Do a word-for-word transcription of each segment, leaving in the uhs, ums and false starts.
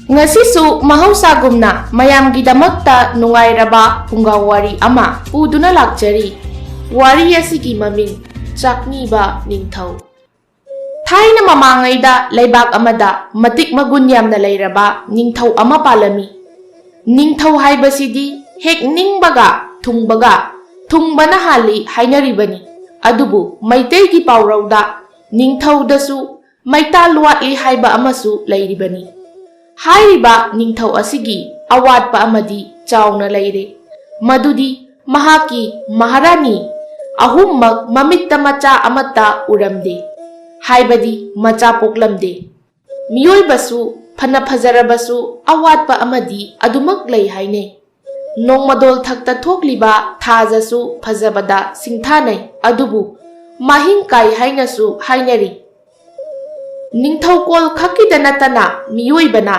ꯉꯁꯤꯁꯨ ꯃꯍꯧꯁꯥꯒꯨꯝꯅ ꯃꯌꯥꯝꯒꯤꯗꯃꯛꯇ ꯅꯨꯡꯉꯥꯏꯔꯕ ꯐꯨꯡꯒꯥ ꯋꯥꯔꯤ ꯑꯃ ꯄꯨꯗꯨꯅ ꯂꯥꯛꯆꯔꯤ꯫ ꯋꯥꯔꯤ ꯑꯁꯤꯒꯤ ꯃꯃꯤꯡ ꯆꯥꯛꯅꯤꯕ ꯅꯤꯡꯊꯧ꯫ ꯊꯥꯏꯅ ꯃꯃꯥꯡꯉꯩꯗ ꯂꯩꯕꯥꯛ ꯑꯃꯗ ꯃꯇꯤꯛ ꯃꯒꯨꯟ ꯌꯥꯝꯅ ꯂꯩꯔꯕ ꯅꯤꯡꯊꯧ ꯑꯃ ꯄꯥꯜꯂꯝꯃꯤ꯫ ꯅꯤꯡꯊꯧ ꯍꯥꯏꯕꯁꯤꯗꯤ ꯍꯦꯛ ꯅꯤꯡꯕꯒ ꯊꯨꯡꯕꯒ ꯊꯨꯡꯕꯅ ꯍꯥꯜꯂꯤ ꯍꯥꯏꯅꯔꯤꯕꯅꯤ꯫ ꯑꯗꯨꯕꯨ ꯃꯩꯇꯩꯒꯤ ꯄꯥꯎꯔꯧꯗ ꯅꯤꯡꯊꯧꯗꯁꯨ ꯃꯩꯇꯥꯜ ꯋꯥꯠꯂꯤ ꯍꯥꯏꯕ ꯑꯃꯁꯨ ꯂꯩꯔꯤꯕꯅꯤ꯫ ꯍꯥꯏꯔꯤꯕ ꯅꯤꯡꯊꯧ ꯑꯁꯤꯒꯤ ꯑꯋꯥꯠꯄ ꯑꯃꯗꯤ ꯆꯥꯎꯅ ꯂꯩꯔꯦ꯫ ꯃꯗꯨꯗꯤ ꯃꯍꯥꯛꯀꯤ ꯃꯍꯥꯔꯥꯅꯤ ꯑꯍꯨꯝꯃꯛ ꯃꯃꯤꯠꯇ ꯃꯆꯥ ꯑꯃꯠꯇ ꯎꯔꯝꯗꯦ꯫ ꯍꯥꯏꯕꯗꯤ ꯃꯆꯥ ꯄꯣꯛꯂꯝꯗꯦ꯫ ꯃꯤꯑꯣꯏꯕꯁꯨ ꯐꯅ ꯐꯖꯔꯕꯁꯨ ꯑꯋꯥꯠꯄ ꯑꯃꯗꯤ ꯑꯗꯨꯃꯛ ꯂꯩ ꯍꯥꯏꯅꯩ꯫ ꯅꯣꯡꯃꯗꯣꯜ ꯊꯛꯇ ꯊꯣꯛꯂꯤꯕ ꯊꯥꯖꯁꯨ ꯐꯖꯕꯗ ꯁꯤꯡꯊꯥꯅꯩ, ꯑꯗꯨꯕꯨ ꯃꯍꯤꯡ ꯀꯥꯏ ꯍꯥꯏꯅꯁꯨ ꯍꯥꯏꯅꯔꯤ꯫ ꯅꯤꯡꯊꯧꯀꯣꯜ ꯈꯛꯀꯤꯗ ꯅꯠꯇꯅ ꯃꯤꯑꯣꯏꯕꯅ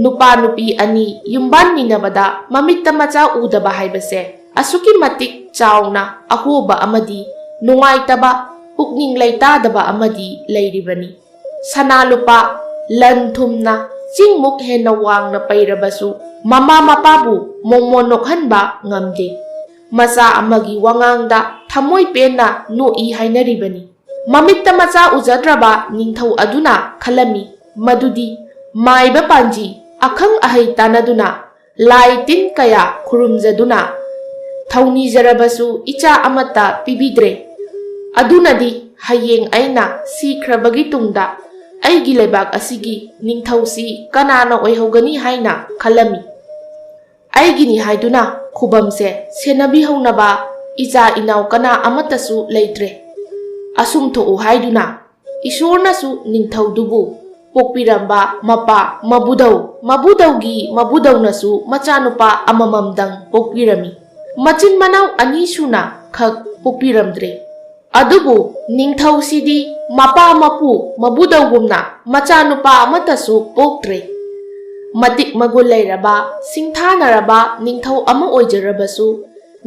ꯅꯨꯄꯥ ꯅꯨꯄꯤ ꯑꯅꯤ ꯌꯨꯝꯕꯥꯟꯃꯤꯟꯅꯕꯗ ꯃꯃꯤꯠꯇ ꯃꯆꯥ ꯎꯗꯕ ꯍꯥꯏꯕꯁꯦ ꯑꯁꯨꯛꯀꯤ ꯃꯇꯤꯛ ꯆꯥꯎꯅ ꯑꯍꯣꯕ ꯑꯃꯗꯤ ꯅꯨꯡꯉꯥꯏꯇꯕ, ꯄꯨꯛꯅꯤꯡ ꯂꯩꯇꯥꯗꯕ ꯑꯃꯗꯤ ꯂꯩꯔꯤꯕꯅꯤ꯫ ꯁꯅꯥ ꯂꯨꯄꯥ, ꯂꯟ ꯊꯨꯝꯅ ꯆꯤꯡꯃꯨꯛ ꯍꯦꯟꯅ ꯋꯥꯡꯅ ꯄꯩꯔꯕꯁꯨ ꯃꯃꯥ ꯃꯄꯥꯕꯨ ꯃꯣꯃꯣꯟ ꯅꯣꯛꯍꯟꯕ ꯉꯝꯗꯦ꯫ ꯃꯆꯥ ꯑꯃꯒꯤ ꯋꯥꯉꯥꯡꯗ ꯊꯃꯣꯏ ꯄꯦꯟꯅ ꯅꯣꯛꯏ ꯍꯥꯏꯅꯔꯤꯕꯅꯤ꯫ ꯃꯃꯤꯠꯇ ꯃꯆꯥ ꯎꯖꯗ꯭ꯔꯕ ꯅꯤꯡꯊꯧ ꯑꯗꯨꯅ ꯈꯜꯂꯝꯃꯤ ꯃꯗꯨꯗꯤ ꯃꯥꯏꯕ ꯄꯥꯟꯖꯤ ꯑꯈꯪ ꯑꯍꯩ ꯇꯥꯟꯅꯗꯨꯅ ꯂꯥꯏ ꯇꯤꯟ ꯀꯌꯥ ꯈꯨꯔꯨꯝꯖꯗꯨꯅ ꯊꯧꯅꯤꯖꯔꯕꯁꯨ ꯏꯆꯥ ꯑꯃꯠꯇ ꯄꯤꯕꯤꯗ꯭ꯔꯦ꯫ ꯑꯗꯨꯅꯗꯤ ꯍꯌꯦꯡ ꯑꯩꯅ ꯁꯤꯈ꯭ꯔꯕꯒꯤ ꯇꯨꯡꯗ ꯑꯩꯒꯤ ꯂꯩꯕꯥꯛ ꯑꯁꯤꯒꯤ ꯅꯤꯡꯊꯧꯁꯤ ꯀꯅꯥꯅ ꯑꯣꯏꯍꯧꯒꯅꯤ ꯍꯥꯏꯅ ꯈꯜꯂꯝꯃꯤ꯫ ꯑꯩꯒꯤꯅꯤ ꯍꯥꯏꯗꯨꯅ ꯈꯨꯕꯝꯁꯦ ꯁꯦꯟꯅꯕꯤꯍꯧꯅꯕ ꯏꯆꯥ ꯏꯅꯥꯎ ꯀꯅꯥ ꯑꯃꯠꯇꯁꯨ ꯂꯩꯇ꯭ꯔꯦ꯫ ꯑꯁꯨꯝ ꯊꯣꯛꯎ ꯍꯥꯏꯗꯨꯅ ꯏꯁꯣꯔꯅꯁꯨ ꯅꯤꯡꯊꯧꯗꯨꯕꯨ ꯄꯣꯛꯄꯤꯔꯝꯕ ꯃꯄꯥ ꯃꯕꯨꯗꯧ, ꯃꯕꯨꯗꯧꯒꯤ ꯃꯕꯨꯗꯧꯅꯁꯨ ꯃꯆꯥꯅꯨꯄꯥ ꯑꯃꯃꯝꯗꯪ ꯄꯣꯛꯄꯤꯔꯝꯃꯤ꯫ ꯃꯆꯤꯟ ꯃꯅꯥꯎ ꯑꯅꯤ ꯁꯨꯅ ꯈꯛ ꯄꯣꯛꯄꯤꯔꯝꯗ꯭ꯔꯦ꯫ ꯑꯗꯨꯕꯨ ꯅꯤꯡꯊꯧꯁꯤꯗꯤ ꯃꯄꯥ ꯃꯄꯨ ꯃꯕꯨꯗꯧꯒꯨꯝꯅ ꯃꯆꯥꯅꯨꯄꯥ ꯑꯃꯠꯇꯁꯨ ꯄꯣꯛꯇ꯭ꯔꯦ꯫ ꯃꯇꯤꯛ ꯃꯒꯨꯟ ꯂꯩꯔꯕ, ꯁꯤꯡꯊꯥꯅꯔꯕ ꯅꯤꯡꯊꯧ ꯑꯃ ꯑꯣꯏꯖꯔꯕꯁꯨ,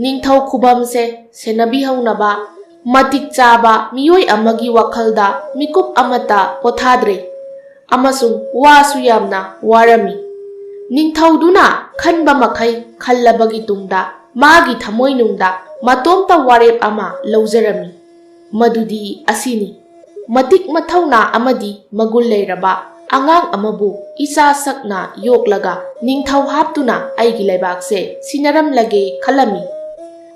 ꯅꯤꯡꯊꯧ ꯈꯨꯕꯝꯁꯦ ꯁꯦꯟꯅꯕꯤꯍꯧꯅꯕ ꯃꯇꯤꯛ ꯆꯥꯕ ꯃꯤꯑꯣꯏ ꯑꯃꯒꯤ ꯋꯥꯈꯜꯗ ꯃꯤꯀꯨꯞ ꯑꯃꯠꯇ ꯄꯣꯊꯥꯗ꯭ꯔꯦ꯫ ꯑꯃꯁꯨꯡ ꯋꯥꯁꯨ ꯌꯥꯝꯅ ꯋꯥꯔꯝꯃꯤ꯫ ꯅꯤꯡꯊꯧꯗꯨꯅ ꯈꯟꯕ ꯃꯈꯩ ꯈꯜꯂꯕꯒꯤ ꯇꯨꯡꯗ ꯃꯥꯒꯤ ꯊꯃꯣꯏꯅꯨꯡꯗ ꯃꯇꯣꯝꯇ ꯋꯥꯔꯦꯞ ꯑꯃ ꯂꯧꯖꯔꯝꯃꯤ꯫ ꯃꯗꯨꯗꯤ ꯑꯁꯤꯅꯤ, ꯃꯇꯤꯛ ꯃꯊꯧꯅꯥ ꯑꯃꯗꯤ ꯃꯒꯨꯟ ꯂꯩꯔꯕ ꯑꯉꯥꯡ ꯑꯃꯕꯨ ꯏꯆꯥ ꯁꯛꯅ ꯌꯣꯛꯂꯒ ꯅꯤꯡꯊꯧ ꯍꯥꯞꯇꯨꯅ ꯑꯩꯒꯤ ꯂꯩꯕꯥꯛꯁꯦ ꯁꯤꯟꯅꯔꯝꯂꯒꯦ ꯈꯜꯂꯝꯃꯤ꯫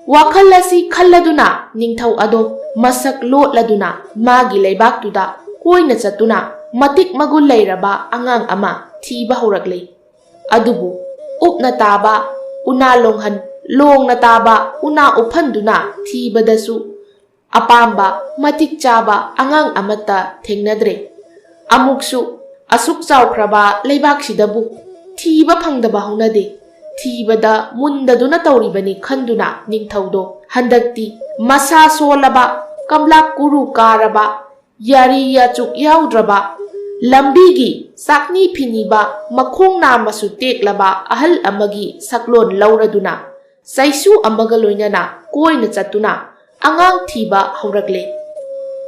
ꯋꯥꯈꯜ ꯑꯁꯤ ꯈꯜꯂꯗꯨꯅ ꯅꯤꯡꯊꯧ ꯑꯗꯣ ꯃꯁꯛ ꯂꯣꯠꯂꯗꯨꯅ ꯃꯥꯒꯤ ꯂꯩꯕꯥꯛꯇꯨꯗ ꯀꯣꯏꯅ ꯆꯠꯇꯨꯅ ꯃꯇꯤꯛ ꯃꯒꯨꯟ ꯂꯩꯔꯕ ꯑꯉꯥꯡ ꯑꯃ ꯊꯤꯕ ꯍꯧꯔꯛꯂꯦ꯫ ꯑꯗꯨꯕꯨ ꯎꯞꯅ ꯇꯥꯕ ꯎꯅꯥ ꯂꯣꯡꯍꯟ, ꯂꯣꯡꯅ ꯇꯥꯕ ꯎꯅꯥ ꯎꯞꯍꯟꯗꯨꯅ ꯊꯤꯕꯗꯁꯨ ꯑꯄꯥꯝꯕ ꯃꯇꯤꯛ ꯆꯥꯕ ꯑꯉꯥꯡ ꯑꯃꯠꯇ ꯊꯦꯡꯅꯗ꯭ꯔꯦ꯫ ꯑꯃꯨꯛꯁꯨ ꯑꯁꯨꯛ ꯆꯥꯎꯈ꯭ꯔꯕ ꯂꯩꯕꯥꯛꯁꯤꯗꯕꯨ ꯊꯤꯕ ꯐꯪꯗꯕ ꯍꯧꯅꯗꯦ꯫ ꯊꯤꯕꯗ ꯃꯨꯟꯗꯗꯨꯅ ꯇꯧꯔꯤꯕꯅꯤ ꯈꯟꯗꯨꯅ ꯅꯤꯡꯊꯧꯗꯣ ꯍꯟꯗꯛꯇꯤ ꯃꯁꯥ ꯁꯣꯜꯂꯕ, ꯀꯝꯂꯥꯛ ꯀꯨꯔꯨ ꯀꯥꯔꯕ, ꯌꯥꯔꯤ ꯌꯥꯆꯨꯛ ꯌꯥꯎꯗ꯭ꯔꯕ, ꯂꯝꯕꯤꯒꯤ ꯆꯥꯛꯅꯤ ꯐꯤꯅꯤꯕ, ꯃꯈꯣꯡ ꯅꯥꯝꯃꯁꯨ ꯇꯦꯛꯂꯕ ꯑꯍꯜ ꯑꯃꯒꯤ ꯁꯛꯂꯣꯟ ꯂꯧꯔꯗꯨꯅ ꯆꯩꯁꯨ ꯑꯃꯒ ꯂꯣꯏꯅꯅ ꯀꯣꯏꯅ ꯆꯠꯇꯨꯅ ꯑꯉꯥꯡ ꯊꯤꯕ ꯍꯧꯔꯛꯂꯦ꯫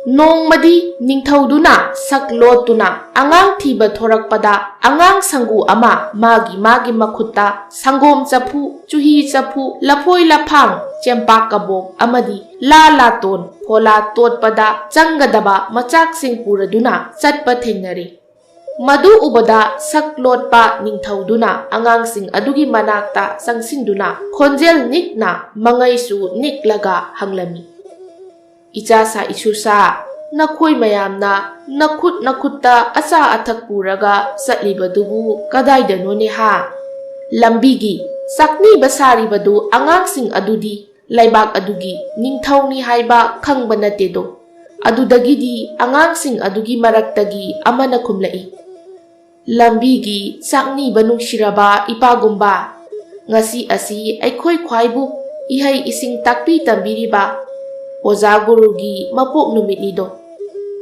ꯅꯣꯡꯃꯗꯤ ꯅꯤꯡꯊꯧꯗꯨꯅ ꯁꯛ ꯂꯣꯠꯇꯨꯅ ꯑꯉꯥꯡ ꯊꯤꯕ ꯊꯣꯔꯛꯄꯗ ꯑꯉꯥꯡ ꯁꯪꯒꯨ ꯑꯃ ꯃꯥꯒꯤ ꯃꯥꯒꯤ ꯃꯈꯨꯠꯇ ꯁꯪꯒꯣꯝ ꯆꯐꯨ, ꯆꯨꯍꯤ ꯆꯐꯨ, ꯂꯐꯣꯏ ꯂꯐꯥꯡ, ꯆꯦꯝꯄꯥꯛ ꯀꯕꯣꯛ ꯑꯃꯗꯤ ꯂꯥ ꯂꯥꯇꯣꯟ, ꯐꯣꯂꯥ ꯇꯣꯠꯄꯗ ꯆꯪꯒꯗꯕ ꯃꯆꯥꯛꯁꯤꯡ ꯄꯨꯔꯗꯨꯅ ꯆꯠꯄ ꯊꯦꯡꯅꯔꯤ꯫ ꯃꯗꯨ ꯎꯕꯗ ꯁꯛ ꯂꯣꯠꯄ ꯅꯤꯡꯊꯧꯗꯨꯅ ꯑꯉꯥꯡꯁꯤꯡ ꯑꯗꯨꯒꯤ ꯃꯅꯥꯛꯇ ꯆꯪꯁꯤꯟꯗꯨꯅ ꯈꯣꯟꯖꯦꯜ ꯅꯤꯛꯅ ꯃꯉꯩꯁꯨ ꯅꯤꯛꯂꯒ ꯍꯪꯂꯝꯃꯤ, "ꯏꯆꯥꯁꯥ ꯏꯁꯨꯁꯥ, ꯅꯈꯣꯏ ꯃꯌꯥꯝꯅ ꯅꯈꯨꯠ ꯅꯈꯨꯠꯇ ꯑꯆꯥ ꯑꯊꯛ ꯄꯨꯔꯒ ꯆꯠꯂꯤꯕꯗꯨꯕꯨ ꯀꯗꯥꯏꯗꯅꯣꯅꯦ ꯍꯥ? ꯂꯝꯕꯤꯒꯤ ꯆꯥꯛꯅꯤꯕ ꯁꯥꯔꯤꯕꯗꯨ ꯑꯉꯥꯡꯁꯤꯡ ꯑꯗꯨꯗꯤ ꯂꯩꯕꯥꯛ ꯑꯗꯨꯒꯤ ꯅꯤꯡꯊꯧꯅꯤ ꯍꯥꯏꯕ ꯈꯪꯕ ꯅꯠꯇꯦꯗꯣ?" ꯑꯗꯨꯗꯒꯤꯗꯤ ꯑꯉꯥꯡꯁꯤꯡ ꯑꯗꯨꯒꯤ ꯃꯔꯛꯇꯒꯤ ꯑꯃꯅ ꯈꯨꯝꯂꯛꯏ, "ꯂꯝꯕꯤꯒꯤ ꯆꯥꯛꯅꯤꯕ ꯅꯨꯡꯁꯤꯔꯕ ꯏꯄꯥꯒꯨꯝꯕ, ꯉꯁꯤ ꯑꯁꯤ ꯑꯩꯈꯣꯏ ꯈ꯭ꯋꯥꯏꯕꯨ ꯏꯍꯩ ꯏꯁꯤꯡ ꯇꯥꯛꯄꯤ ꯇꯝꯕꯤꯔꯤꯕ ꯑꯣꯖꯥ ꯒꯨꯔꯨꯒꯤ ꯃꯄꯣꯛ ꯅꯨꯃꯤꯠꯅꯤꯗꯣ꯫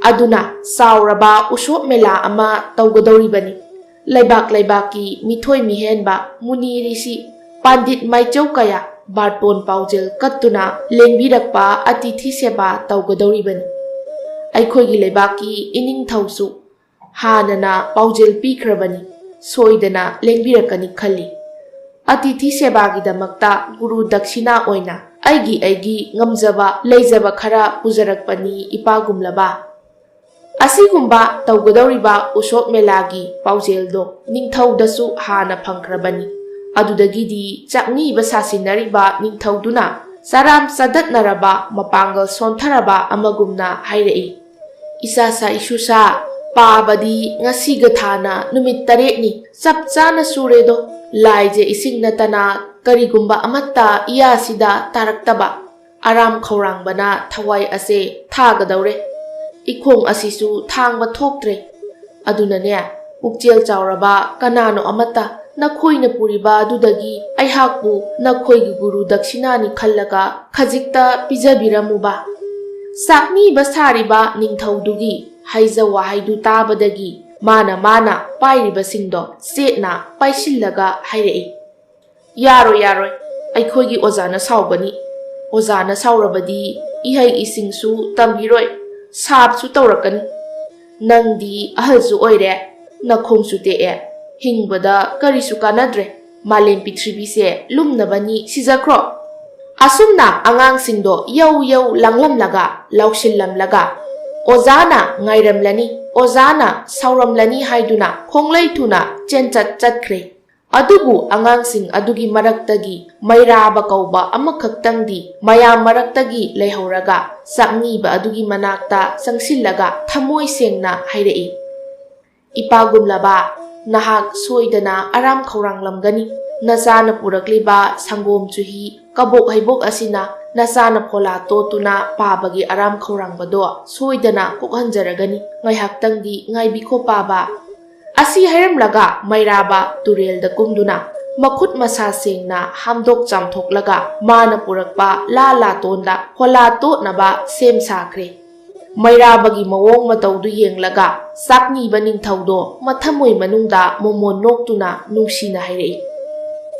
ꯑꯗꯨꯅ ꯆꯥꯎꯔꯕ ꯎꯁꯣꯞ ꯃꯦꯂꯥ ꯑꯃ ꯇꯧꯒꯗꯧꯔꯤꯕꯅꯤ꯫ ꯂꯩꯕꯥꯛ ꯂꯩꯕꯥꯛꯀꯤ ꯃꯤꯊꯣꯏ ꯃꯤꯍꯦꯟꯕ, ꯃꯨꯅꯤ ꯔꯤꯁꯤ, ꯄꯥꯟꯗꯤꯠ ꯃꯥꯏꯆꯧ ꯀꯌꯥ ꯕꯥꯔꯇꯣꯟ ꯄꯥꯎꯖꯦꯜ ꯀꯠꯇꯨꯅ ꯂꯦꯡꯕꯤꯔꯛꯄ ꯑꯇꯤꯊꯤ ꯁꯦꯕꯥ ꯇꯧꯒꯗꯧꯔꯤꯕꯅꯤ꯫ ꯑꯩꯈꯣꯏꯒꯤ ꯂꯩꯕꯥꯛꯀꯤ ꯏꯅꯤꯡꯊꯧꯁꯨ ꯍꯥꯟꯅꯅ ꯄꯥꯎꯖꯦꯜ ꯄꯤꯈ꯭ꯔꯕꯅꯤ, ꯁꯣꯏꯗꯅ ꯂꯦꯡꯕꯤꯔꯛꯀꯅꯤ ꯈꯜꯂꯤ꯫ ꯑꯇꯤꯊꯤ ꯁꯦꯕꯥꯒꯤꯗꯃꯛꯇ ꯒꯨꯔꯨ ꯗꯛꯁꯤꯅꯥ ꯑꯣꯏꯅ ꯑꯩꯒꯤ ꯑꯩꯒꯤ ꯉꯝꯖꯕ ꯂꯩꯖꯕ ꯈꯔ ꯄꯨꯖꯔꯛꯄꯅꯤ ꯏꯄꯥꯒꯨꯝꯂꯕ꯫ ꯑꯁꯤꯒꯨꯝꯕ ꯇꯧꯒꯗꯧꯔꯤꯕ ꯎꯁꯣꯞ ꯃꯦꯂꯥꯒꯤ ꯄꯥꯎꯖꯦꯜꯗꯣ ꯅꯤꯡꯊꯧꯗꯁꯨ ꯍꯥꯟꯅ ꯐꯪꯈ꯭ꯔꯕꯅꯤ꯫ ꯑꯗꯨꯗꯒꯤꯗꯤ ꯆꯥꯛꯅꯤꯕ ꯁꯥꯁꯤꯟꯅꯔꯤꯕ ꯅꯤꯡꯊꯧꯗꯨꯅ ꯆꯔꯥꯝ ꯆꯗꯠꯅꯔꯕ ꯃꯄꯥꯡꯒꯜ ꯁꯣꯟꯊꯔꯕ ꯑꯃꯒꯨꯝꯅ ꯍꯥꯏꯔꯛꯏ, "ꯏꯁꯥꯁꯥ ꯏꯁꯨꯁꯥ, ꯄꯥꯕꯗꯤ ꯉꯁꯤꯒ ꯊꯥꯅ ꯅꯨꯃꯤꯠ ꯇꯔꯦꯠꯅꯤ, ꯆꯞ ꯆꯥꯅ ꯁꯨꯔꯦꯗꯣ꯫ ꯂꯥꯏꯖ ꯏꯁꯤꯡ ꯅꯠꯇꯅ ꯀꯔꯤꯒꯨꯝꯕ ꯑꯃꯠꯇ ꯏꯌꯥꯁꯤꯗ ꯇꯥꯔꯛꯇꯕ꯫ ꯑꯔꯥꯝ ꯈꯧꯔꯥꯡꯕꯅ ꯊꯋꯥꯏ ꯑꯁꯦ ꯊꯥꯒꯗꯧꯔꯦ꯫ ꯏꯈꯣꯡ ꯑꯁꯤꯁꯨ ꯊꯥꯡꯕ ꯊꯣꯛꯇ꯭ꯔꯦ꯫ ꯑꯗꯨꯅꯅꯦ, ꯄꯨꯛꯆꯦꯜ ꯆꯥꯎꯔꯕ ꯀꯅꯥꯅꯣ ꯑꯃꯠꯇ ꯅꯈꯣꯏꯅ ꯄꯨꯔꯤꯕ ꯑꯗꯨꯗꯒꯤ ꯑꯩꯍꯥꯛꯄꯨ ꯅꯈꯣꯏꯒꯤ ꯒꯨꯔꯨ ꯗꯛꯁꯤꯅꯥꯅꯤ ꯈꯜꯂꯒ ꯈꯖꯤꯛꯇ ꯄꯤꯖꯕꯤꯔꯝꯃꯨꯕ꯫" ꯆꯥꯛꯅꯤꯕ ꯁꯥꯔꯤꯕ ꯅꯤꯡꯊꯧꯗꯨꯒꯤ ꯍꯥꯏꯖ ꯋꯥꯍꯩꯗꯨ ꯇꯥꯕꯗꯒꯤ ꯃꯥꯅ ꯃꯥꯅ ꯄꯥꯏꯔꯤꯕꯁꯤꯡꯗꯣ ꯆꯦꯠꯅ ꯄꯥꯏꯁꯤꯜꯂꯒ ꯍꯥꯏꯔꯛꯏ, "ꯌꯥꯔꯣꯏ, ꯌꯥꯔꯣꯏ, ꯑꯩꯈꯣꯏꯒꯤ ꯑꯣꯖꯥꯅ ꯁꯥꯎꯒꯅꯤ꯫ ꯑꯣꯖꯥꯅ ꯁꯥꯎꯔꯕꯗꯤ ꯏꯍꯩ ꯏꯁꯤꯡꯁꯨ ꯇꯝꯕꯤꯔꯣꯏ, ꯁꯥꯞꯁꯨ ꯇꯧꯔꯛꯀꯅꯤ꯫ ꯅꯪꯗꯤ ꯑꯍꯜꯁꯨ ꯑꯣꯏꯔꯦ, ꯅꯈꯣꯡꯁꯨ ꯇꯦꯛꯑꯦ, ꯍꯤꯡꯕꯗ ꯀꯔꯤꯁꯨ ꯀꯥꯟꯅꯗ꯭ꯔꯦ, ꯃꯥꯂꯦꯝ ꯄꯤꯊ꯭ꯔꯤꯕꯤꯁꯦ ꯂꯨꯝꯅꯕꯅꯤ, ꯁꯤꯖꯈ꯭ꯔꯣ꯫" ꯑꯁꯨꯝꯅ ꯑꯉꯥꯡꯁꯤꯡꯗꯣ ꯌꯧ ꯌꯧ ꯂꯥꯡꯂꯝꯂꯒ, ꯂꯥꯎꯁꯤꯜꯂꯝꯂꯒ, "ꯑꯣꯖꯥꯅ ꯉꯥꯏꯔꯝꯂꯅꯤ, ꯑꯣꯖꯥꯅ ꯁꯥꯎꯔꯝꯂꯅꯤ" ꯍꯥꯏꯗꯨꯅ ꯈꯣꯡꯂꯩ ꯊꯨꯅ ꯆꯦꯟꯆꯠ ꯆꯠꯈ꯭ꯔꯦ꯫ ꯑꯗꯨꯕꯨ ꯑꯉꯥꯡꯁꯤꯡ ꯑꯗꯨꯒꯤ ꯃꯔꯛꯇꯒꯤ ꯃꯩꯔꯥꯕ ꯀꯧꯕ ꯑꯃꯈꯛꯇꯪꯗꯤ ꯃꯌꯥꯝ ꯃꯔꯛꯇꯒꯤ ꯂꯩꯍꯧꯔꯒ ꯆꯥꯛꯅꯤꯕ ꯑꯗꯨꯒꯤ ꯃꯅꯥꯛꯇ ꯆꯪꯁꯤꯜꯂꯒ ꯊꯃꯣꯏ ꯁꯦꯡꯅ ꯍꯥꯏꯔꯛꯏ, "ꯏꯄꯥꯒꯨꯝꯂꯕ, ꯅꯍꯥꯛ ꯁꯣꯏꯗꯅ ꯑꯔꯥꯝ ꯈꯧꯔꯥꯡꯂꯝꯒꯅꯤ꯫ ꯅꯆꯥꯅ ꯄꯨꯔꯛꯂꯤꯕ ꯁꯪꯒꯣꯝ ꯆꯨꯍꯤ, ꯀꯕꯣꯛ ꯍꯩꯕꯣꯛ ꯑꯁꯤꯅ ꯅꯆꯥꯅ ꯐꯣꯂꯥ ꯇꯣꯠꯇꯨꯅ ꯄꯥꯕꯒꯤ ꯑꯔꯥꯝ ꯈꯧꯔꯥꯡꯕꯗꯣ ꯁꯣꯏꯗꯅ ꯀꯣꯛꯍꯟꯖꯔꯒꯅꯤ꯫ ꯉꯥꯏꯍꯥꯛꯇꯪꯗꯤ ꯉꯥꯏꯕꯤꯈꯣ ꯄꯥꯕ꯫" ꯑꯁꯤ ꯍꯥꯏꯔꯝꯂꯒ ꯃꯩꯔꯥꯕ ꯇꯨꯔꯦꯜꯗ ꯀꯨꯝꯗꯨꯅ ꯃꯈꯨꯠ ꯃꯁꯥ ꯁꯦꯡꯅ ꯍꯥꯝꯗꯣꯛ ꯆꯥꯝꯊꯣꯛꯂꯒ ꯃꯥꯅ ꯄꯨꯔꯛꯄ ꯂꯥ ꯂꯥꯇꯣꯟꯗ ꯐꯣꯂꯥ ꯇꯣꯠꯅꯕ ꯁꯦꯝ ꯁꯥꯈ꯭ꯔꯦ꯫ ꯃꯩꯔꯥꯕꯒꯤ ꯃꯑꯣꯡ ꯃꯇꯧꯗꯨ ꯌꯦꯡꯂꯒ ꯆꯥꯛꯅꯤꯕ ꯅꯤꯡꯊꯧꯗꯣ ꯃꯊꯃꯣꯏ ꯃꯅꯨꯡꯗ ꯃꯣꯃꯣꯟ ꯅꯣꯛꯇꯨꯅ ꯅꯨꯡꯁꯤꯅ ꯍꯥꯏꯔꯛꯏ,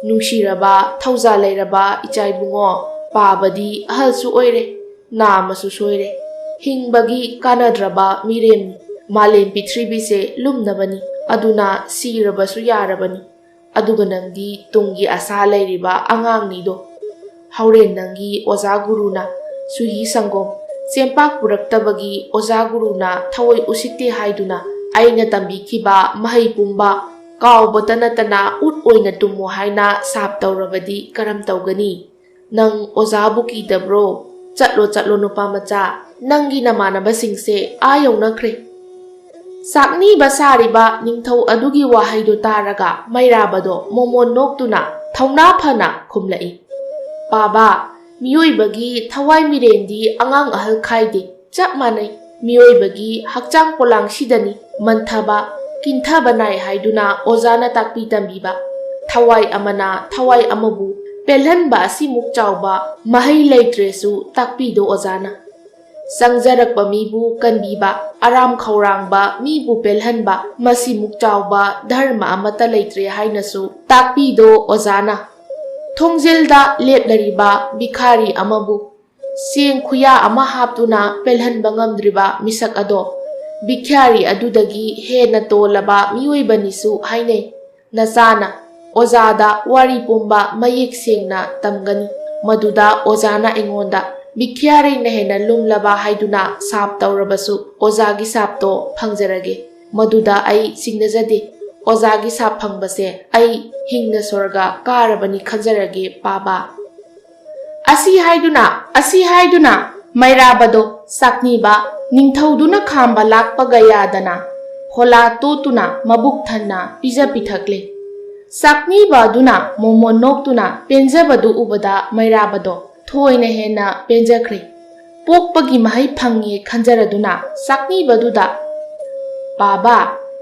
"ꯅꯨꯡꯁꯤꯔꯕ ꯊꯧꯖꯥꯜ ꯂꯩꯔꯕ ꯏꯆꯥ ꯏꯕꯨꯡꯉꯣ, ꯄꯥꯕꯗꯤ ꯑꯍꯜꯁꯨ ꯑꯣꯏꯔꯦ, ꯅꯥꯝꯃꯁꯨ ꯁꯣꯏꯔꯦ, ꯍꯤꯡꯕꯒꯤ ꯀꯥꯟꯅꯗ꯭ꯔꯕ ꯃꯤꯔꯦꯝꯅꯤ꯫ ꯃꯥꯂꯦꯝ ꯄꯤꯊ꯭ꯔꯤꯕꯤꯁꯦ ꯂꯨꯝꯅꯕꯅꯤ, ꯑꯗꯨꯅ ꯁꯤꯔꯕꯁꯨ ꯌꯥꯔꯕꯅꯤ꯫ ꯑꯗꯨꯒ ꯅꯪꯗꯤ ꯇꯨꯡꯒꯤ ꯑꯁꯥ ꯂꯩꯔꯤꯕ ꯑꯉꯥꯡꯅꯤꯗꯣ꯫ ꯍꯣꯔꯦꯟ ꯅꯪꯒꯤ ꯑꯣꯖꯥ ꯒꯨꯔꯨꯅ ꯁꯨꯍꯤ ꯁꯪꯒꯣꯝ ꯆꯦꯡꯄꯥꯛ ꯄꯨꯔꯛꯇꯕꯒꯤ ꯑꯣꯖꯥ ꯒꯨꯔꯨꯅ ꯊꯑꯣꯏ ꯎꯁꯤꯠꯇꯦ ꯍꯥꯏꯗꯨꯅ ꯑꯩꯅ ꯇꯝꯕꯤꯈꯤꯕ ꯃꯍꯩ ꯄꯨꯝꯕ ꯀꯥꯎꯕꯇ ꯅꯠꯇꯅ ꯎꯠ ꯑꯣꯏꯅ ꯇꯨꯝꯃꯣ ꯍꯥꯏꯅ ꯁꯥꯞ ꯇꯧꯔꯕꯗꯤ ꯀꯔꯝ ꯇꯧꯒꯅꯤ? ꯅꯪ ꯑꯣꯖꯥꯕꯨ ꯀꯤꯗꯕ꯭ꯔꯣ? ꯆꯠꯂꯣ, ꯆꯠꯂꯣ, ꯅꯨꯄꯥ ꯃꯆꯥ, ꯅꯪꯒꯤ ꯅꯃꯥꯟꯅꯕꯁꯤꯡꯁꯦ ꯑꯥ ꯌꯧꯅꯈ꯭ꯔꯦ꯫ ꯆꯥꯛꯅꯤꯕ ꯁꯥꯔꯤꯕ ꯅꯤꯡꯊꯧ ꯑꯗꯨꯒꯤ ꯋꯥꯍꯩꯗꯨ ꯇꯥꯔꯒ ꯃꯩꯔꯥꯕꯗꯣ ꯃꯣꯃꯣꯟ ꯅꯣꯛꯇꯨꯅ ꯊꯧꯅꯥ ꯐꯅ ꯈꯨꯝꯂꯛꯏ, "ꯄꯥꯕ, ꯃꯤꯑꯣꯏꯕꯒꯤ ꯊꯋꯥꯏ ꯃꯤꯔꯦꯟꯗꯤ ꯑꯉꯥꯡ ꯑꯍꯜ ꯈꯥꯏꯗꯦ, ꯆꯞ ꯃꯥꯟꯅꯩ꯫ ꯃꯤꯑꯣꯏꯕꯒꯤ ꯍꯛꯆꯥꯡ ꯄꯣꯂꯥꯡꯁꯤꯗꯅꯤ ꯃꯟꯊꯕ, ꯀꯤꯟꯊꯕ ꯅꯥꯏ ꯍꯥꯏꯗꯨꯅ ꯑꯣꯖꯥꯅ ꯇꯥꯛꯄꯤ ꯇꯝꯕꯤꯕ꯫ ꯊꯋꯥꯏ ꯑꯃꯅ ꯊꯋꯥꯏ ꯑꯃꯕꯨ ꯄꯦꯜꯍꯟꯕ ꯑꯁꯤꯃꯨꯛ ꯆꯥꯎꯕ ꯃꯍꯩ ꯂꯩꯇ꯭ꯔꯦꯁꯨ ꯇꯥꯛꯄꯤꯗꯣ ꯑꯣꯖꯥꯅ꯫ ꯆꯪꯖꯔꯛꯄ ꯃꯤꯕꯨ ꯀꯟꯕꯤꯕ, ꯑꯔꯥꯝ ꯈꯧꯔꯥꯡꯕ ꯃꯤꯕꯨ ꯄꯦꯜꯍꯟꯕ, ꯃꯁꯤꯃꯨꯛ ꯆꯥꯎꯕ ꯙꯔꯃ ꯑꯃꯠꯇ ꯂꯩꯇ꯭ꯔꯦ ꯍꯥꯏꯅꯁꯨ ꯇꯥꯛꯄꯤꯗꯣ ꯑꯣꯖꯥꯅ꯫ ꯊꯣꯡꯖꯤꯜꯗ ꯂꯦꯞꯂꯔꯤꯕ ꯚꯤꯈꯥꯔꯤ ꯑꯃꯕꯨ ꯆꯦꯡ ꯈꯨꯌꯥ ꯑꯃ ꯍꯥꯞꯇꯨꯅ ꯄꯦꯜꯍꯟꯕ ꯉꯝꯗ꯭ꯔꯤꯕ ꯃꯤꯁꯛ ꯑꯗꯣ ꯚꯤꯈꯥꯔꯤ ꯑꯗꯨꯗꯒꯤ ꯍꯦꯟꯅ ꯇꯣꯜꯂꯕ ꯃꯤꯑꯣꯏꯕꯅꯤꯁꯨ ꯍꯥꯏꯅꯩ꯫ ꯅꯆꯥꯅ ꯑꯣꯖꯥꯗ ꯋꯥꯔꯤ ꯄꯨꯝꯕ ꯃꯌꯦꯛ ꯁꯦꯡꯅ ꯇꯝꯒꯅꯤ꯫ ꯃꯗꯨꯗ ꯑꯣꯖꯥꯅ ꯑꯩꯉꯣꯟꯗ ꯚꯤꯈꯥꯔꯤꯅ ꯍꯦꯟꯅ ꯂꯨꯝꯂꯕ ꯍꯥꯏꯗꯨꯅ ꯁꯥꯞ ꯇꯧꯔꯕꯁꯨ ꯑꯣꯖꯥꯒꯤ ꯁꯥꯞꯇꯣ ꯐꯪꯖꯔꯒꯦ꯫ ꯃꯗꯨꯗ ꯑꯩ ꯆꯤꯡꯅꯖꯗꯦ꯫ ꯑꯣꯖꯥꯒꯤ ꯁꯥꯞ ꯐꯪꯕꯁꯦ ꯑꯩ ꯍꯤꯡꯅ ꯁꯣꯔꯒ ꯀꯥꯔꯕꯅꯤ ꯈꯟꯖꯔꯒꯦ, ꯄꯥꯕ꯫" ꯑꯁꯤ ꯍꯥꯏꯗꯨꯅ, ꯑꯁꯤ ꯍꯥꯏꯗꯨꯅ ꯃꯩꯔꯥꯕꯗꯣ ꯆꯥꯛꯅꯤꯕ ꯅꯤꯡꯊꯧꯗꯨꯅ ꯈꯥꯝꯕ ꯂꯥꯛꯄꯒ ꯌꯥꯗꯅ ꯍꯣꯂꯥ ꯇꯣꯠꯇꯨꯅ ꯃꯕꯨꯛ ꯊꯟꯅ ꯄꯤꯖ ꯄꯤꯊꯛꯂꯦ꯫ ꯆꯥꯛꯅꯤꯕ ꯑꯗꯨꯅ ꯃꯣꯃꯣꯟ ꯅꯣꯛꯇꯨꯅ ꯄꯦꯟꯖꯕꯗꯨ ꯎꯕꯗ ꯃꯩꯔꯥꯕꯗꯣ ꯊꯣꯏꯅ ꯍꯦꯟꯅ ꯄꯦꯟꯖꯈ꯭ꯔꯦ꯫ ꯄꯣꯛꯄꯒꯤ ꯃꯍꯩ ꯐꯪꯉꯦ ꯈꯟꯖꯔꯗꯨꯅ ꯆꯥꯛꯅꯤꯕꯗꯨꯗ, "ꯄꯥꯕ,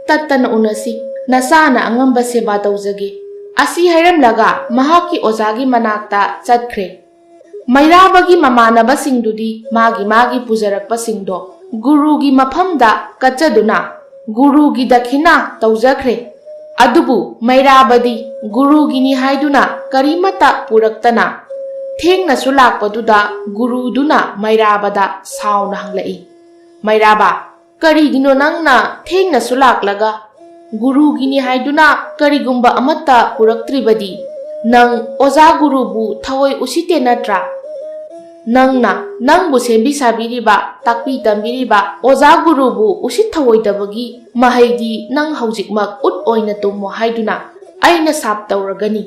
ꯇꯠꯇꯅ ꯎꯅꯁꯤ, ꯅꯆꯥꯅ ꯑꯉꯝꯕ ꯁꯦꯕꯥ ꯇꯧꯖꯒꯦ꯫" ꯑꯁꯤ ꯍꯥꯏꯔꯝꯂꯒ ꯃꯍꯥꯛꯀꯤ ꯑꯣꯖꯥꯒꯤ ꯃꯅꯥꯛꯇ ꯆꯠꯈ꯭ꯔꯦ꯫ ꯃꯩꯔꯥꯕꯒꯤ ꯃꯃꯥꯟꯅꯕꯁꯤꯡꯗꯨꯗꯤ ꯃꯥꯒꯤ ꯃꯥꯒꯤ ꯄꯨꯖꯔꯛꯄꯁꯤꯡꯗꯣ ꯒꯨꯔꯨꯒꯤ ꯃꯐꯝꯗ ꯀꯠꯆꯗꯨꯅ ꯒꯨꯔꯨꯒꯤ ꯗꯈꯤꯅꯥ ꯇꯧꯖꯈ꯭ꯔꯦ꯫ ꯑꯗꯨꯕꯨ ꯃꯩꯔꯥꯕꯗꯤ ꯒꯨꯔꯨꯒꯤꯅꯤ ꯍꯥꯏꯗꯨꯅ ꯀꯔꯤꯃꯠꯇ ꯄꯨꯔꯛꯇꯅ ꯊꯦꯡꯅꯁꯨ ꯂꯥꯛꯄꯗꯨꯗ ꯒꯨꯔꯨꯗꯨꯅ ꯃꯩꯔꯥꯕꯗ ꯁꯥꯎꯅ ꯍꯪꯂꯛꯏ, "ꯃꯩꯔꯥꯕ, "ꯀꯔꯤꯒꯤꯅꯣ ꯅꯪꯅ ꯊꯦꯡꯅꯁꯨ ꯂꯥꯛꯂꯒ ꯒꯨꯔꯨꯒꯤꯅꯤ ꯍꯥꯏꯗꯨꯅ ꯀꯔꯤꯒꯨꯝꯕ ꯑꯃꯠꯇ ꯄꯨꯔꯛꯇ꯭ꯔꯤꯕꯗꯤ? ꯅꯪ ꯑꯣꯖꯥ ꯒꯨꯔꯨꯕꯨ ꯊꯑꯣꯏ ꯎꯁꯤꯠꯇꯦ ꯅꯠꯇ꯭ꯔꯥ? ꯅꯪꯅ ꯅꯪꯕꯨ ꯁꯦꯝꯕꯤ ꯁꯥꯕꯤꯔꯤꯕ, ꯇꯥꯛꯄꯤ ꯇꯝꯕꯤꯔꯤꯕ ꯑꯣꯖꯥ ꯒꯨꯔꯨꯕꯨ ꯎꯁꯤꯠ ꯊꯑꯣꯏꯗꯕꯒꯤ ꯃꯍꯩꯗꯤ ꯅꯪ ꯍꯧꯖꯤꯛꯃꯛ ꯎꯠ ꯑꯣꯏꯅ ꯇꯨꯝꯃꯨ ꯍꯥꯏꯗꯨꯅ ꯑꯩꯅ ꯁꯥꯞ ꯇꯧꯔꯒꯅꯤ"꯫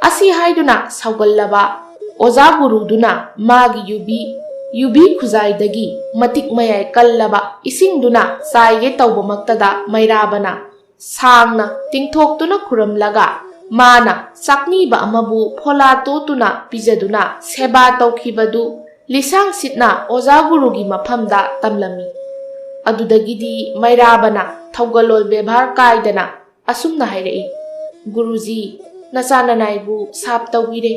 ꯑꯁꯤ ꯍꯥꯏꯗꯨꯅ ꯁꯥꯎꯒꯜꯂꯕ ꯑꯣꯖꯥ ꯒꯨꯔꯨꯗꯨꯅ ꯃꯥꯒꯤ ꯌꯨꯕꯤ, ꯌꯨꯕꯤ ꯈꯨꯖꯥꯏꯗꯒꯤ ꯃꯇꯤꯛ ꯃꯌꯥꯏ ꯀꯜꯂꯕ ꯏꯁꯤꯡꯗꯨꯅ ꯆꯥꯏꯒꯦ ꯇꯧꯕꯃꯛꯇꯗ ꯃꯩꯔꯥꯕꯅ ꯁꯥꯡꯅ ꯇꯤꯡꯊꯣꯛꯇꯨꯅ ꯈꯨꯔꯝꯂꯒ ꯃꯥꯅ ꯆꯥꯛꯅꯤꯕ ꯑꯃꯕꯨ ꯐꯣꯂꯥ ꯇꯣꯠꯇꯨꯅ ꯄꯤꯖꯗꯨꯅ ꯁꯦꯕꯥ ꯇꯧꯈꯤꯕꯗꯨ ꯂꯤꯁꯥꯡ ꯁꯤꯠꯅ ꯑꯣꯖꯥ ꯒꯨꯔꯨꯒꯤ ꯃꯐꯝꯗ ꯇꯝꯂꯝꯃꯤ꯫ ꯑꯗꯨꯗꯒꯤꯗꯤ ꯃꯩꯔꯥꯕꯅ ꯊꯧꯒꯜꯂꯣꯟ ꯕꯦꯕꯥꯔ ꯀꯥꯏꯗꯅ ꯑꯁꯨꯝꯅ ꯍꯥꯏꯔꯛꯏ, "ꯒꯨꯔꯨꯖꯤ, ꯅꯆꯥ ꯅꯅꯥꯏꯕꯨ ꯁꯥꯞ ꯇꯧꯕꯤꯔꯦ꯫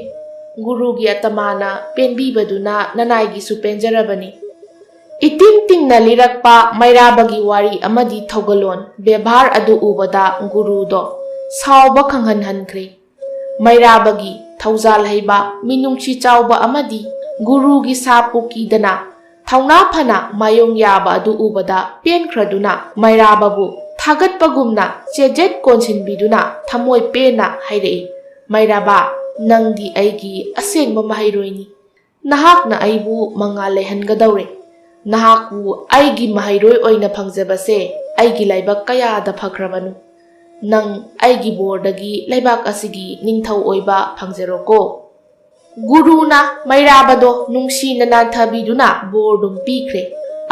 ꯒꯨꯔꯨꯒꯤ ꯑꯇꯃꯥꯅ ꯄꯦꯟꯕꯤꯕꯗꯨꯅ ꯅꯅꯥꯏꯒꯤꯁꯨ ꯄꯦꯟꯖꯔꯕꯅꯤ"꯫ ꯏꯇꯤꯡ ꯇꯤꯡꯅ ꯂꯤꯔꯛꯄ ꯃꯩꯔꯥꯕꯒꯤ ꯋꯥꯔꯤ ꯑꯃꯗꯤ ꯊꯧꯒꯜꯂꯣꯟ ꯕꯦꯕꯥꯔ ꯑꯗꯨ ꯎꯕꯗ ꯒꯨꯔꯨꯗꯣ ꯁꯥꯎꯕ ꯈꯪꯍꯟꯍꯟꯈ꯭ꯔꯦ꯫ ꯃꯩꯔꯥꯕꯒꯤ ꯊꯧꯖꯥꯜ ꯍꯩꯕ, ꯃꯤꯅꯨꯡꯁꯤ ꯆꯥꯎꯕ ꯑꯃꯗꯤ ꯒꯨꯔꯨꯒꯤ ꯁꯥꯞꯄꯨ ꯀꯤꯗꯅ ꯊꯧꯅꯥ ꯐꯅ ꯃꯥꯌꯣꯡ ꯌꯥꯕ ꯑꯗꯨ ꯎꯕꯗ ꯄꯦꯟꯈ꯭ꯔꯗꯨꯅ ꯃꯩꯔꯥꯕꯕꯨ ꯊꯥꯒꯠꯄꯒꯨꯝꯅ ꯆꯦꯖꯦꯠ ꯀꯣꯟꯁꯤꯟꯕꯤꯗꯨꯅ ꯊꯃꯣꯏ ꯄꯦꯟꯅ ꯍꯥꯏꯔꯛꯏ, "ꯃꯩꯔꯥꯕ, ꯅꯪꯗꯤ ꯑꯩꯒꯤ ꯑꯁꯦꯡꯕ ꯃꯍꯩꯔꯣꯏꯅꯤ꯫ ꯅꯍꯥꯛꯅ ꯑꯩꯕꯨ ꯃꯉꯥꯜ ꯂꯩꯍꯟꯒꯗꯧꯔꯦ꯫ ꯅꯍꯥꯛꯄꯨ ꯑꯩꯒꯤ ꯃꯍꯩꯔꯣꯏ ꯑꯣꯏꯅ ꯐꯪꯖꯕꯁꯦ ꯑꯩꯒꯤ ꯂꯥꯏꯕꯛ ꯀꯌꯥꯗ ꯐꯈ꯭ꯔꯕꯅꯣ꯫ ꯅꯪ ꯑꯩꯒꯤ ꯕꯣꯔꯗꯒꯤ ꯂꯩꯕꯥꯛ ꯑꯁꯤꯒꯤ ꯅꯤꯡꯊꯧ ꯑꯣꯏꯕ ꯐꯪꯖꯔꯣꯀꯣ"꯫ ꯒꯨꯔꯨꯅ ꯃꯩꯔꯥꯕꯗꯣ ꯅꯨꯡꯁꯤꯅ ꯅꯥꯟꯊꯕꯤꯗꯨꯅ ꯕꯣꯔꯗꯨꯝ ꯄꯤꯈ꯭ꯔꯦ꯫